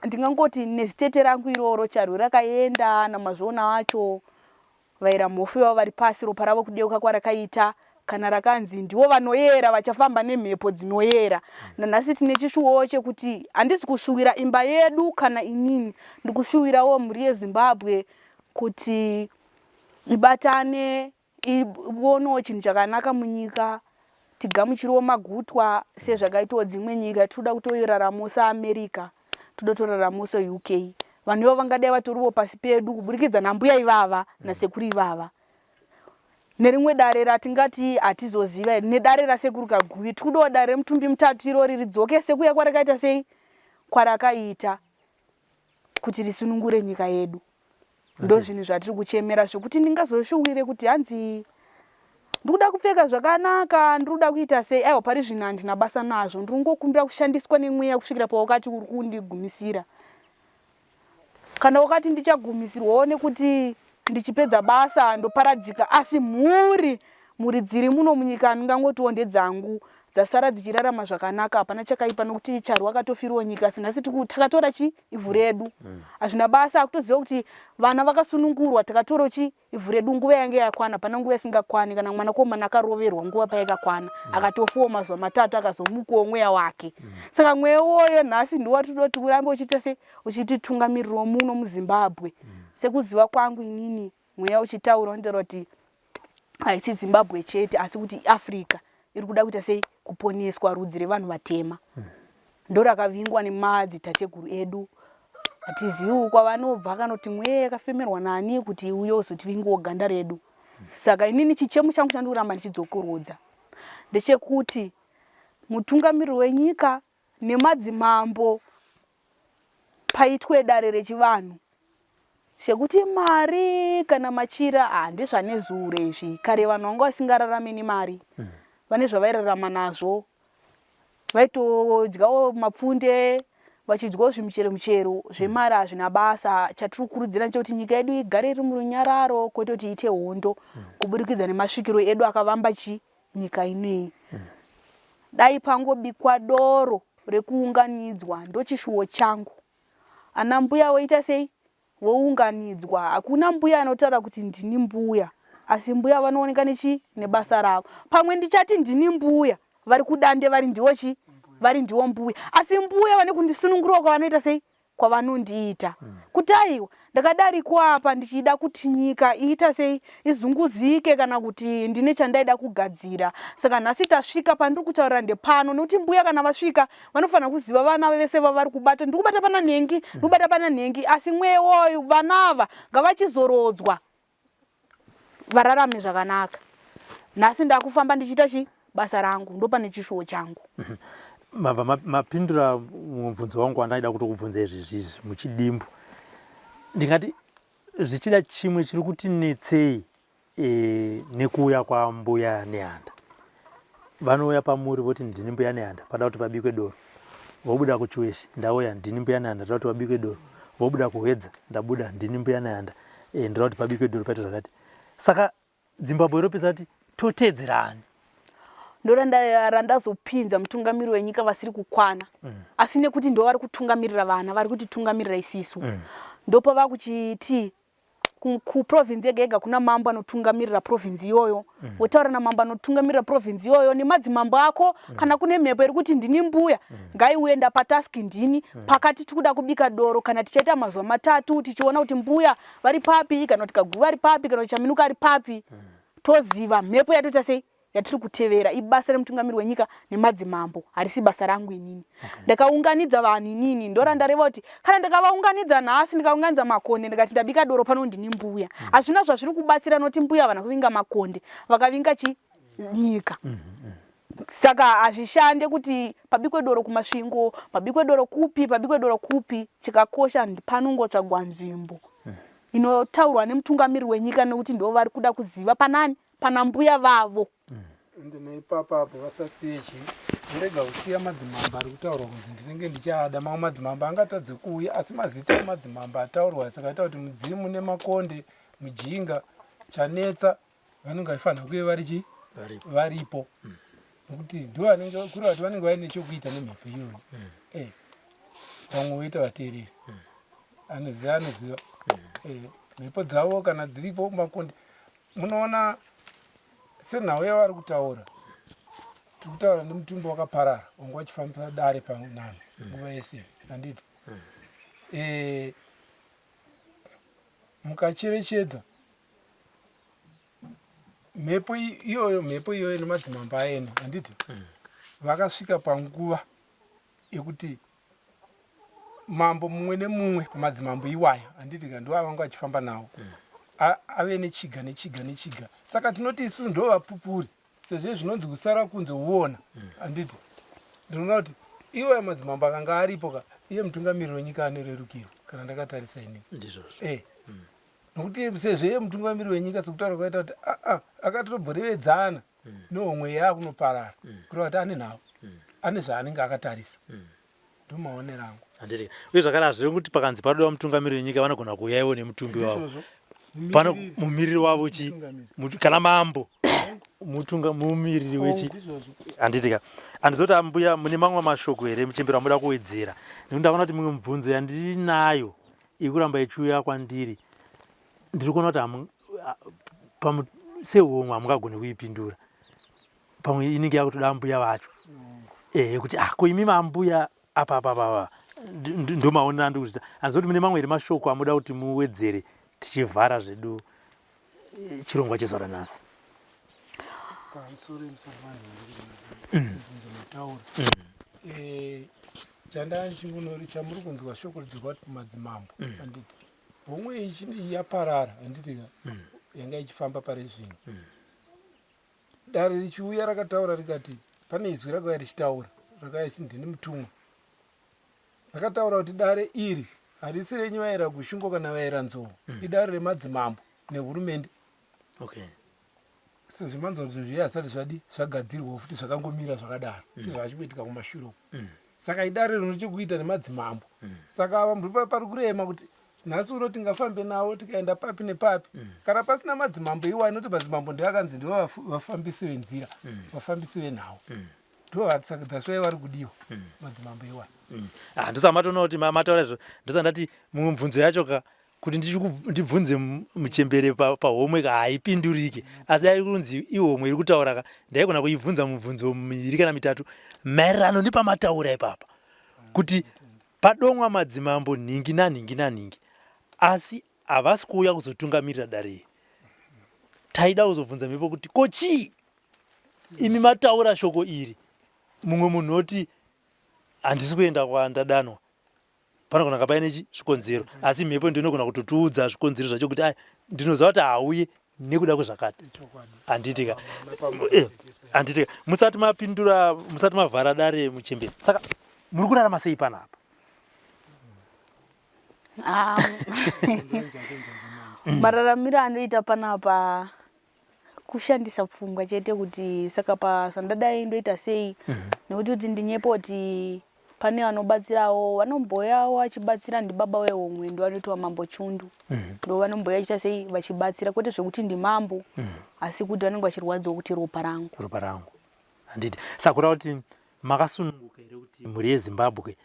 ndingangoti nezitete rangu iroro Charwe rakaenda namazviona acho Vaera Mhofu ivavo vari pasi ropa ravo kudeuka kwarakaita kana rakanzi ndivo vanoyera vachafamba nemhepo dzinoyera. Nanhasi tine chishuwowo chekuti handisi kushuwira imba yedu kana inini ndikushuwirawo mhuri yeZimbabwe kuti ibatane ionewo chinhu chakanaka munyika tigamuchirewo magutwa sezvakaitawo dzimwe nyika tinoda kutoiraramo seamerica toda kutoraramo seuk vanhu ivo vangadai vatoriwo pasi pedu kuburikidza nambuya ivava nasekuru ivava nerimwe dare ratingati hatizoziva nedare rasekuru kaguvi tikudawo dare remutumbi mutatu irori ridzoke sekuya kwarakaita sei kwarakaita kuti risunungure nyika yedu ndozvinhu zvatiri kuchemera zvekuti ndingazoshuwire kuti hanzi ndikuda kupfeka zvakanaka ndiri kuda kuita sei aiwa pari zvino handina basa nazvo ndiri kungokumbira kushandiswa nemweya kusvikira pawakati uri kundigumisira kana wakati ndichagumisirwawo nekuti ndichipedza basa ndoparadzika asi mhuri mhuri dziri muno munyika ndingangotiwo ndedzangu dzasara dzichirarama zvakanaka hapana chakaipa nokuti charwa akatofiriwo nyika asi nhasi takatora chi ivhu redu mm. hazvina basa akutoziva kuti vana vakasunungurwa takatora chi ivhu redu nguva yange yakwana pana nguva isingakwani kana mwanakomana akaroverwa nguva paikakwana mm. akatofuwo mazuva matatu akazomukuwo mweya wake mm. saka mweya uwoyo nhasi ndiwatodoti urambe uchiita se uchititungamirirawo muno muzimbabwe mm. sekuziva kwangu inini mweya uchitaura unotaura kuti haisi zimbabwe chete asi kuti iafrica iri kuda kuita sei kuponeswa rudzi revanhu vatema mm. ndorakavingwa nemadzitateguru edu hatizivi kwavanobva kana kuti mweya yakafemerwa nani kuti iuye uzotivingawo ganda redu saka inini chichemo changu chandikuramba ndichidzokorodza ndechekuti mutungamiriri wenyika nemadzimambo paitwe dare rechivanhu sekuti mari kana machira handizvanezure ah, izvi kare vanhu vanga vasingararame nemari mm. vane zvavairarama nazvo vaitodyawo mapfunde vachidyawo zvimichero michero zvemari hazvina basa chatiri kukurudzira ndechekuti nyika yedu igare iri murunyararo kwete kuti iite hondo mm. kuburikidza nemasvikiro edu akavamba chi nyika inoyi mm. dai pangobikwa doro rekuunganidzwa ndochishuwo changu ana mbuya voita sei vounganidzwa hakuna mbuya anotaura kuti ndini mbuya asi mbuya vanooneka nechi nebasa ravo pamwe ndichati ndini mbuya vari kudande vari ndiwo chi vari ndiwo mbuya asi mbuya vane kundisunungurawo kwavanoita sei kwavanondiita mm. kuti aiwa ndakadarikwa apa ndichida kuti nyika iita sei izunguzike kana kuti ndine chandaida kugadzira saka nhasi tasvika pandiri kutaurira ndepano nekuti mbuya kana vasvika vanofanira kuziva vana vese vavari kubata ndiri kubata pana nhengi ndiri kubata pana nhengi asi mweya woyu vana ava ngavachizorodzwa vararame zvakanaka nhasi ndakufamba ndichiita chi basa rangu ndopane chishuwo changu mhm. mabva mapindura mubvunzo wangu wandaida kutokubvunza izvi zvizvi muchidimbu ndingati zvichida chimwe chiri kutinetsei e, nekuuya kwambuya nehanda vanouya pamuri voti ndini mbuya nehanda pada kuti pabikwe doro vobuda kuchiweshi ndauya ndini mbuya nehanda ndoda kuti pabikwe doro vobuda kuhwedza ndabuda ndini mbuya nehanda e, ndoda kuti pabikwe doro paita zvakati saka zimbabwe iropedza kuti toteedzerani ndorandazopinza mutungamiri wenyika vasiri kukwana mm. asi nekuti ndo vari kutungamirira vana vari kutitungamirira isisu mm. ndopava kuchiti kuprovince yega yega kuna mambo anotungamirira province iyoyo mm. wotaura namambo anotungamirira province iyoyo nemadzimambo ako mm. kana kune mhepo iri kuti ndini mbuya mm. ngaiuye ndapa task ndini mm. pakati tikuda kubika doro kana tichaita mazuva matatu tichiona kuti mbuya vari papi kana kuti kaguva ari papi kana kuti chaminuka ari papi mm. toziva mhepo yatoita sei yatiri kutevera ibasa remutungamiri wenyika nemadzimambo harisi basa rangu inini ndakaunganidza vanhu inini ndorandareva kuti kana ndakavaunganidza nhasi ndikaunganidza makonde ndikati ndabika doro pano ndini mbuya mm. hazvina zvazviri kubatsira noti mbuya havana kuvinga makonde vakavinga chi nyika mm -hmm. saka hazvishande kuti pabikwe doro kumasvingo pabikwe doro kupi pabikwe doro kupi chikakosha panongotsvagwa nzvimbo mm. inotaurwa nemutungamiri wenyika nekuti ndo vari kuda kuziva panani pana mbuya vavo ende neipapa apo vasasiye chi vorega kusiya madzimambo ari kutaurwa kunzi ndinenge ndichaada mamwe madzimambo angatadze kuuya asi mazita emadzimambo ataurwa saka aita kuti mudzimu nemakonde mujinga Chanetsa vanenge vachifanira kuve vari chi varipo nokuti ndo vanenge kureva kuti vanenge vaine chokuita nemhepo iyoyo mm. eh, vamwe voita vateereri mm. anoziva anoziva mm. eh, mhepo dzavo kana dziripo makonde munoona senhau yavari kutaura tiri kutaura nemutumbi wakaparara wanga wachifambisa dare panhano nguva yese handiti eh, mukacherechedza mhepo iyoyo mhepo iyoyo nemadzimambo aeno handiti mm. vakasvika panguva yekuti mambo mumwe nemumwe pamadzimambo iwayo handiti ka ndiwo avanga vachifamba nawo mm. ave nechiga nechiga nechiga saka tinoti isusu ndo vapupuri sezvo zvinonzi kusara kunze uona mm. handiti ndinoona kuti iwayo madzimambo akanga aripo ka iye mutungamiriri wenyika anorerukirwa kana ndakatarisa inini ndizvozvo eh. mm. Nokuti sezvo iye mutungamiri wenyika sekutaura kwaita kuti aa akatoborevedzana mm. nehomwe yaakunoparara mm. kureva kuti ane nhau mm. ane zvaanenge akatarisa mm. ndomaonero angu handiti uye zvakare hazvirevi kuti pakanzi padoda mutungamiri wenyika vanogona kuuya ivo nemutumbi wavo pano mumiriri wavo chi kana mambo mutunga mumiriri wechi handiti ka handizoti ambuya mune mamwe mashoko here muchembero amuda kuwedzera nekuti ndakaona kuti mimwe mibvunzo yandinayo iri kuramba ichiuya kwandiri ndiri kuona kuti sehomwe hamungagoni kuipindura pamwe inenge yakutoda ambuya vacho ehe kuti ah ko imi maambuya apa apa apa ndomaonera andiri kuzviita handiziva kuti mune mamwe here mashoko amuda kuti muwedzere tichivhara zvedu eh, chirongwa chezuva ranhasi pamusoro mataura mm. eh, chandachingunori chamuri kunzwa shoko ridzirwa kuti kumadzimambo mm. handiti homwe iyi yaparara handiti ka mm. yanga ichifamba pari zvino mm. dare richiuya rakataura rikati pane izwi rakauya richitaura rakauya richiti ndini mutumwa rakataura kuti dare iri harisi renyu vaera gushungo kana vaera nzou idare remadzimambo nehurumende okay sezvo manzwa kuti zvinhu zviye hazvisati zvadi zvagadzirwawo futi zvakangomira zvakadaro mm. sezvazvikuitika kumashure uku mm. saka idare rino chekuita nemadzimambo mm. saka ava muri pari kurema kuti nhasi uno tingafambe nawo tikaenda papi nepapi mm. kana pasina madzimambo iwo anoti madzimambo ndiwo akanzi ndiwo vafambisi venzira mm. vafambisi venhau mm. ndiwo saka that's why vari kudiwa mm. madzimambo iwayo mm. ah, ndosaka kuti mataura izvo ndosaka ndati mumwe mubvunzo yacho ka kuti ndibvunze muchembere pahomwe ka haipindurike asi dai kunzi ihomwe iri kutaura ka ndaigona kuibvunza mubvunzo miviri kana mitatu maererano nepamataura ipapa kuti padomwa madzimambo nhingi nanhingi nanhingi asi havasi kuuya kuzotungamirira dare iri taida kuzobvunza mhepo kuti ko chii imi mataura shoko iri mumwe munhu oti handisi kuenda kwandadanwa panogona kunga paine zvikonzero asi mhepo ndiyo inogona kutotiudza zvikonzero zvacho kuti ndinoziva kuti hauye nekuda kwezvakati handitika eh, handitika musati mapindura musati mavhara dare muchemberi saka muri kurarama sei panapa ah. mararamiro anoita panapa kushandisa pfungwa chete kuti saka pazvandadai ndoita sei mm -hmm. nekuti kuti ndinyepo kuti pane vanobatsirawo vanomboyawo vachibatsira ndibaba wehomwe ndo vanoitwa mambo chundu mm -hmm. ndo vanomboya vachiita sei vachibatsira kwete zvekuti ndimambo mm -hmm. asi kuti vanenge vachirwadziwa kuti ropa rangu ropa rangu handiti saka kureva kuti Makasununguka here kuti mhuri yeZimbabwe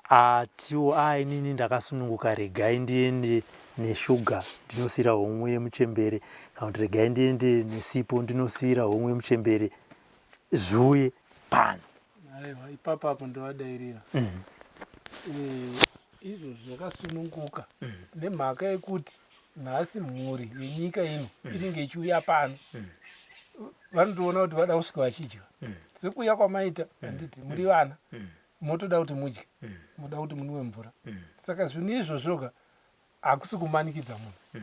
atiwo a inini ndakasununguka regai ndiende neshuga ndinosiira homwe yemuchembere kana kuti regai ndiende nesipo ndinosiira homwe yemuchembere zviuye pano aiwa ipapo apo ndovadairira mm. eh, izvo zvakasununguka mm. nemhaka yekuti nhasi mhuri yenyika ino mm. inenge ichiuya pano mm. vanotoona kuti vada kusvika vachidya mm. sekuuya kwamaita mm. handiti mm. muri vana mm. motoda kuti mudye mm. moda kuti munwe mvura mm. saka zvinhu izvozvoka hakusi kumanikidza munhu mm.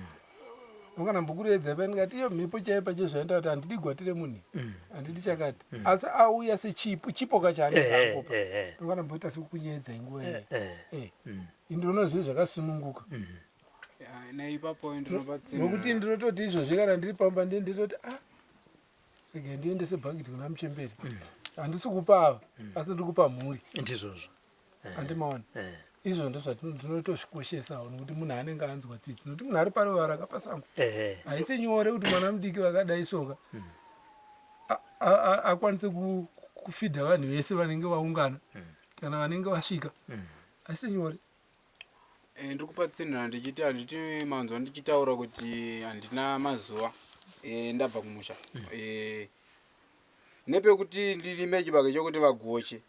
nokana mbukureedza ipa ndikati iyo mhepo chaiyo pachezvaenda kuti handidi gwati remunhu mm. handidi chakati mm. asi auya sechipo chipo kachaanenge eh, eh, eh. nokana mboita sekukunyeedza inguva iyo eh. mm. indinoona zvinhu zvakasununguka mm. Nokuti ndinototi izvozvi kana ndiri pamba ndiye ndinototi ah rega ndiendese bhakiti kuna muchembere mm. handisi kupa ava mm. asi ndiri kupa mhuri ndizvozvo eh. handimaona eh. Izvo ndozvatinotozvikoshesawo nokuti munhu anenge anzwa tsitsi nokuti munhu ari paruva rakapasango haisi nyore kuti mwana mudiki vakadai soka hmm. akwanise kufidha vanhu vese vanenge vaungana hmm. kana vanenge vasvika hmm. haisi nyore eh, ndiri kupa tsinhira ndichiti handiti manzwa ndichitaura kuti handina mazuva eh, ndabva kumusha eh, nepekuti ndirime chibage chokuti vagoche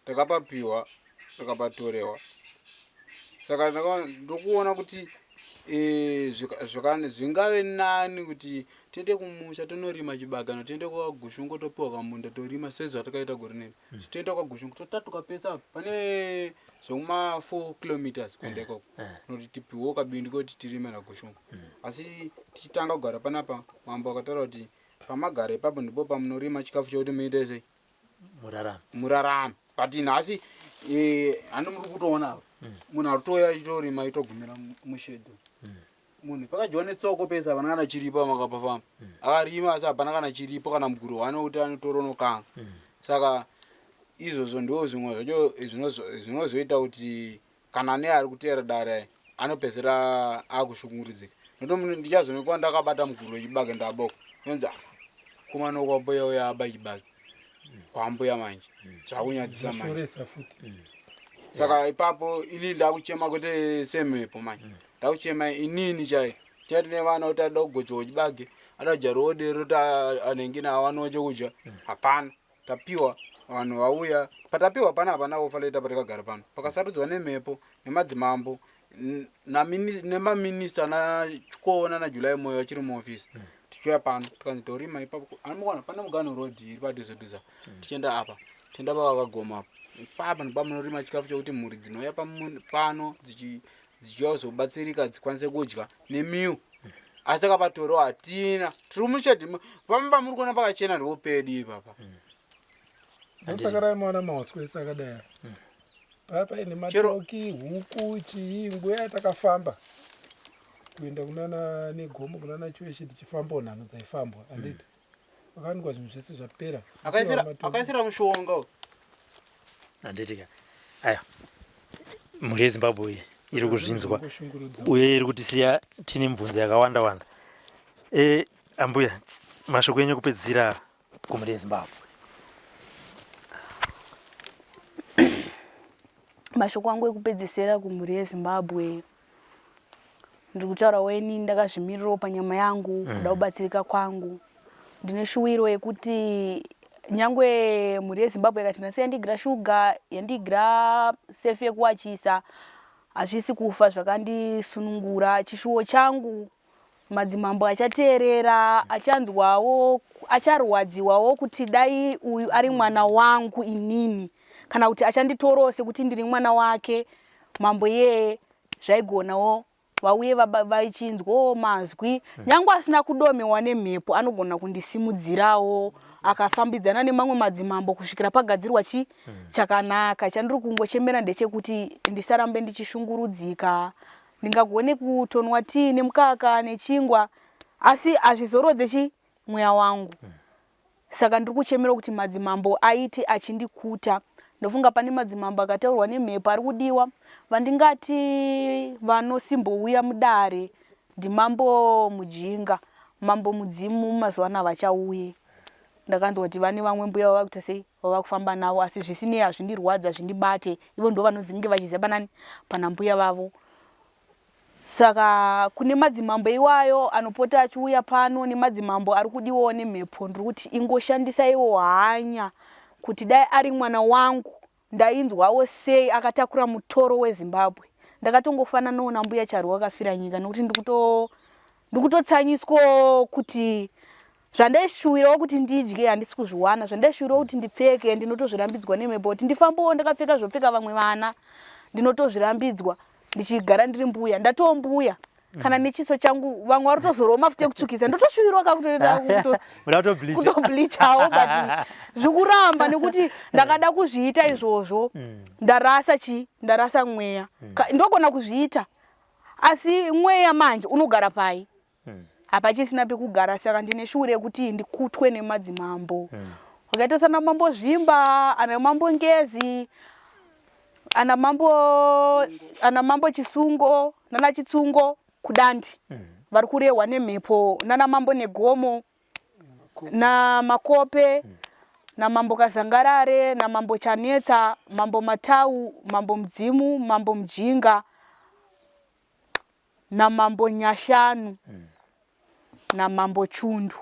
takapapiwa takapatorewa saka ndokuona kuti e, zvingave nani kuti tiende kumusha tonorima chibagano tiende kwagushungo topiwa kamunda torima sezvatakaita gore neri mm. toenda kwagushungo totatuka pese apa pane zvekuma 4 kilometers kuenda eh, ikoko eh. nokuti tipiwewo kabindu kekuti tirime nagushungo mm. asi tichitanga kugara panapa mambo akataura kuti pamagara ipapo ndipo pamunorima chikafu chekuti muite sei murarame murarame but nhasi eh, handi muri kutoona apa mm. munhu ari kutouya achitorima achitogumira mushedo mm. munhu pakadyiwa netsoko pese hapana kana chiripo amakapafamba mm. akarima asi hapana kana chiripo kana muguru wane kuti anotora unokanga saka izvozvo ndo zvimwe zvacho zvinozoita kuti kana neari kuteera dare anopedzera akushungurudzika nokuti ndichazoonekwa ndakabata muguru wechibage ndaboko nonzi ah, kumana kwambuya uya aba chibage kwambuya manje zvakunyadzisa manje saka ipapo ini ndakuchema kwete semhepo manje ndakuchema inini chai chai tine vana kuti ada kugochewa chibage ada kudya dero kuti anenge naawanawo chekudya hapana Tapiwa vanhu vauya patapiwa pana hapana ofa leta patakagara pano pakasarudzwa nemhepo nemadzimambo nemaminista nachikoona najuly moyo vachiri muofisi mm. tichiuya pano tikanzi torima ipapo anomuona pane mugano road iri padhuze dhuze mm. tichienda apa tichienda pavakagoma apa ipapa ndopamunorima chikafu chekuti mhuri dzinouya pano dzichiuya kuzobatsirika dzikwanise kudya nemiwo asi takapatoro hatina tiri mushedhi pamwe pamuri kuona pakachena ndipo pedu ipapa ndosaka rai maona mauswa ese akadai hmm. paya paine matoki huku chii nguva yatakafamba kuenda kunana negomo kunana chiweshe tichifambawo nhanho dzaifambwa handiti vakawanikwa zvinhu zvese zvapera akaisira mushonga handiti ka aya mhuri yezimbabwe iri kuzvinzwa uye iri kutisiya tine mibvunzo yakawanda wanda e, ambuya mashoko enyu ekupedzisira kumhuri yezimbabwe mashoko angu ekupedzisira kumhuri yezimbabwe ndiri kutaura weni ndakazvimirirawo panyama yangu mm. kuda kubatsirika kwangu ndine shuwiro yekuti nyangwe mhuri yezimbabwe ikati nhasi yandigira shuga yandigira sefi yekuwachisa hazvisi kufa zvakandisunungura chishuwo changu madzimambo achateerera achanzwawo acharwadziwawo kuti dai uyu ari mwana wangu inini kana kuti achanditorawo sekuti ndiri mwana wake mambo iyeye zvaigonawo vauye vachinzwawo mazwi hmm. nyange asina kudomewa nemhepo anogona kundisimudzirawo akafambidzana nemamwe madzimambo kusvikira pagadzirwa chi hmm. chakanaka chandiri kungochemera ndechekuti ndisarambe ndichishungurudzika ndingagone kutonwa tii nemukaka nechingwa asi hazvizorodze chi mweya wangu hmm. Saka ndiri kuchemera kuti madzimambo aite achindikuta. Ndofunga pane madzimambo akataurwa nemhepo ari kudiwa vandingati vanosimbouya mudare ndimambo Mujinga. Mambo Mudzimu mazuva ano havachauye. Ndakanzwa kuti vane vamwe mbuya vava kuita sei vava kufamba navo asi zvisinei hazvindirwadzi hazvindibate ivo ndivo vanozinge vachiziva panani pana mbuya vavo. Saka kune madzimambo iwayo anopota achiuya pano nemadzimambo ari kudiwawo nemhepo ndiri kuti ingoshandisaiwo hanya kuti dai ari mwana wangu ndainzwawo sei akatakura mutoro weZimbabwe. Ndakatongofananawo nambuya Charwe wakafira nyika nokuti ndikuto ndikutotsanyiswawo kuti zvandaishuwirawo kuti ndidye handisi kuzviwana zvandaishuwirawo kuti ndipfeke ndinotozvirambidzwa nemhepo kuti ndifambewo ndakapfeka zvopfeka vamwe vana ndinotozvirambidzwa ndichigara ndiri mbuya ndatoo mbuya kana mm. nechiso changu vamwe vari kutozorawo mafuta ekutsvukisa ndotoshuwirwa kakutoblichawo but zvikuramba nekuti ndakada kuzviita izvozvo mm. ndarasa chi ndarasa mweya mm. ndogona kuzviita asi mweya manje unogara pai mm. hapachisina pekugara saka ndine shuwiro yekuti ndikutwe nemadzimambo mm. wakaita sana mambo zvimba ana mambo ngezi Ana mambo, ana mambo Chisungo nana Chitsungo kuDandi vari kurehwa nemhepo nana mambo Negomo naMakope namambo Kazangarare namambo Chanetsa, mambo Matau, mambo Mudzimu, mambo Mujinga namambo Nyashanu namambo Chundu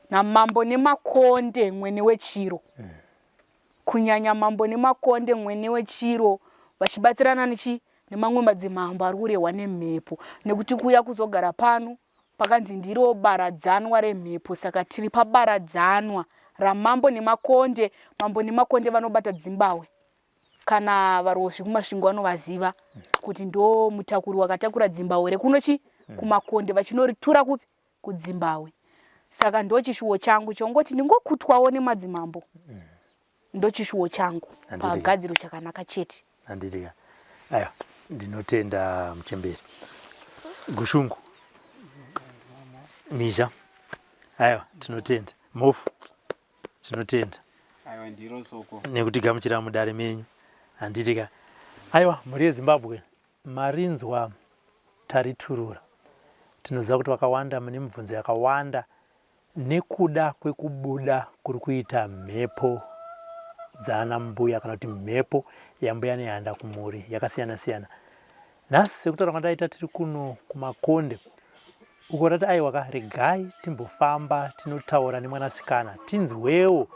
namambo Nemakonde mwene wechiro. Kunyanya mambo Nemakonde mwene wechiro vachibatsirana nechi nemamwe madzimambo ari kurehwa nemhepo nekuti kuuya kuzogara pano pakanzi ndiro baradzanwa remhepo saka tiri pabaradzanwa ramambo Nemakonde. Mambo Nemakonde vanobata dzimbahwe kana varozvi kuMasvingo vanovaziva kuti ndo mutakuri wakatakura dzimbahwe rekuno chi kuMakonde vachinoritura kupi kudzimbahwe. Saka ndochishuwo changu chongoti ndingokutwawo nemadzimambo ndochishuwo changu pagadziro chakanaka chete. Handiti ka? Aiwa, ndinotenda muchembere. Gushungu. Mizha. Aiwa, tinotenda. Mhofu. Tinotenda. Aiwa, ndiro soko. Nekutigamuchira mudare menyu. Handiti ka? Aiwa, mhuri yeZimbabwe, marinzwa tariturura. Tinoziva kuti vakawanda mune mibvunzo yakawanda Nekuda kwekubuda kuri kuita mhepo dzaana mbuya kana kuti mhepo yambuya Nehanda kumhuri yakasiyana siyana. Nhasi sekutaura kwandaita tiri kuno kuMakonde uko tati aiwa ka regai timbofamba tinotaura nemwanasikana tinzwewo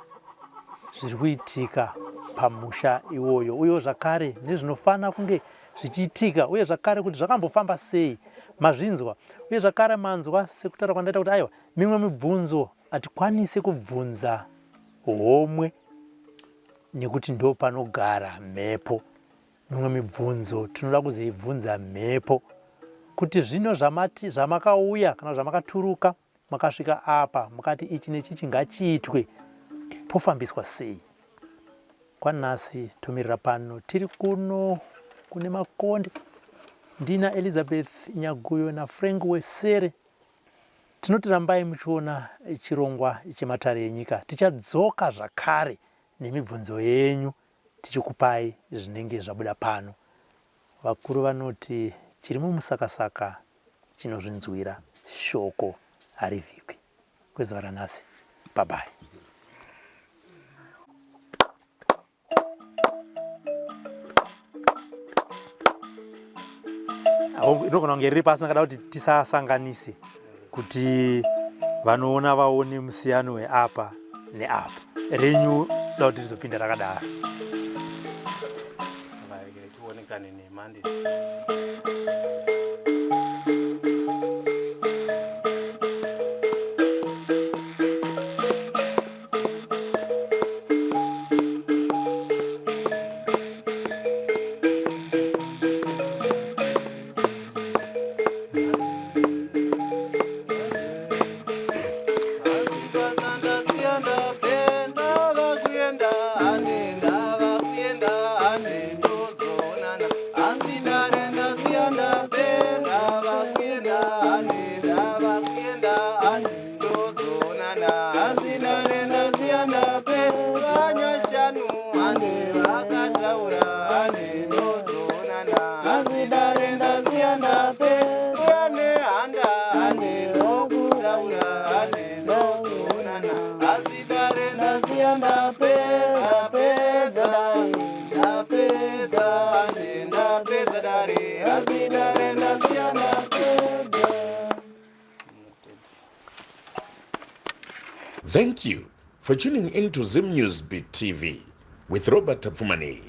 zviri kuitika pamusha iwoyo uyewo zvakare nezvinofanira kunge zvichiitika uye zvakare kuti zvakambofamba sei mazvinzwa uye zvakare manzwa sekutaura kwandaita kuti aiwa mimwe mibvunzo hatikwanise kubvunza homwe nekuti ndo panogara mhepo mimwe mibvunzo tinoda kuzoibvunza mhepo kuti zvino zvamati zvamakauya kana zvamakaturuka Makasvika apa mukati ichi nechichi ngachiitwe pofambiswa sei? Kwanhasi tomirira pano tiri kuno kune Makonde ndina Elizabeth Nyaguyo naFrank Wesere. Tinoti rambai muchiona chirongwa chematare enyika. Tichadzoka zvakare nemibvunzo yenyu tichikupai zvinenge zvabuda pano. Vakuru vanoti chiri mumusakasaka chinozvinzwira, shoko harivhikwi. Kwezuva ranhasi, bye bye. Inogona kunge riri pasi ndakada kuti tisasanganise kuti vanoona vaone musiyano weapa neapa. Renyu da kuti rizopinda rakadaro. Tionekane nemande. Thank you for tuning in to Zim News Beat TV with Robert Tapfumaneyi.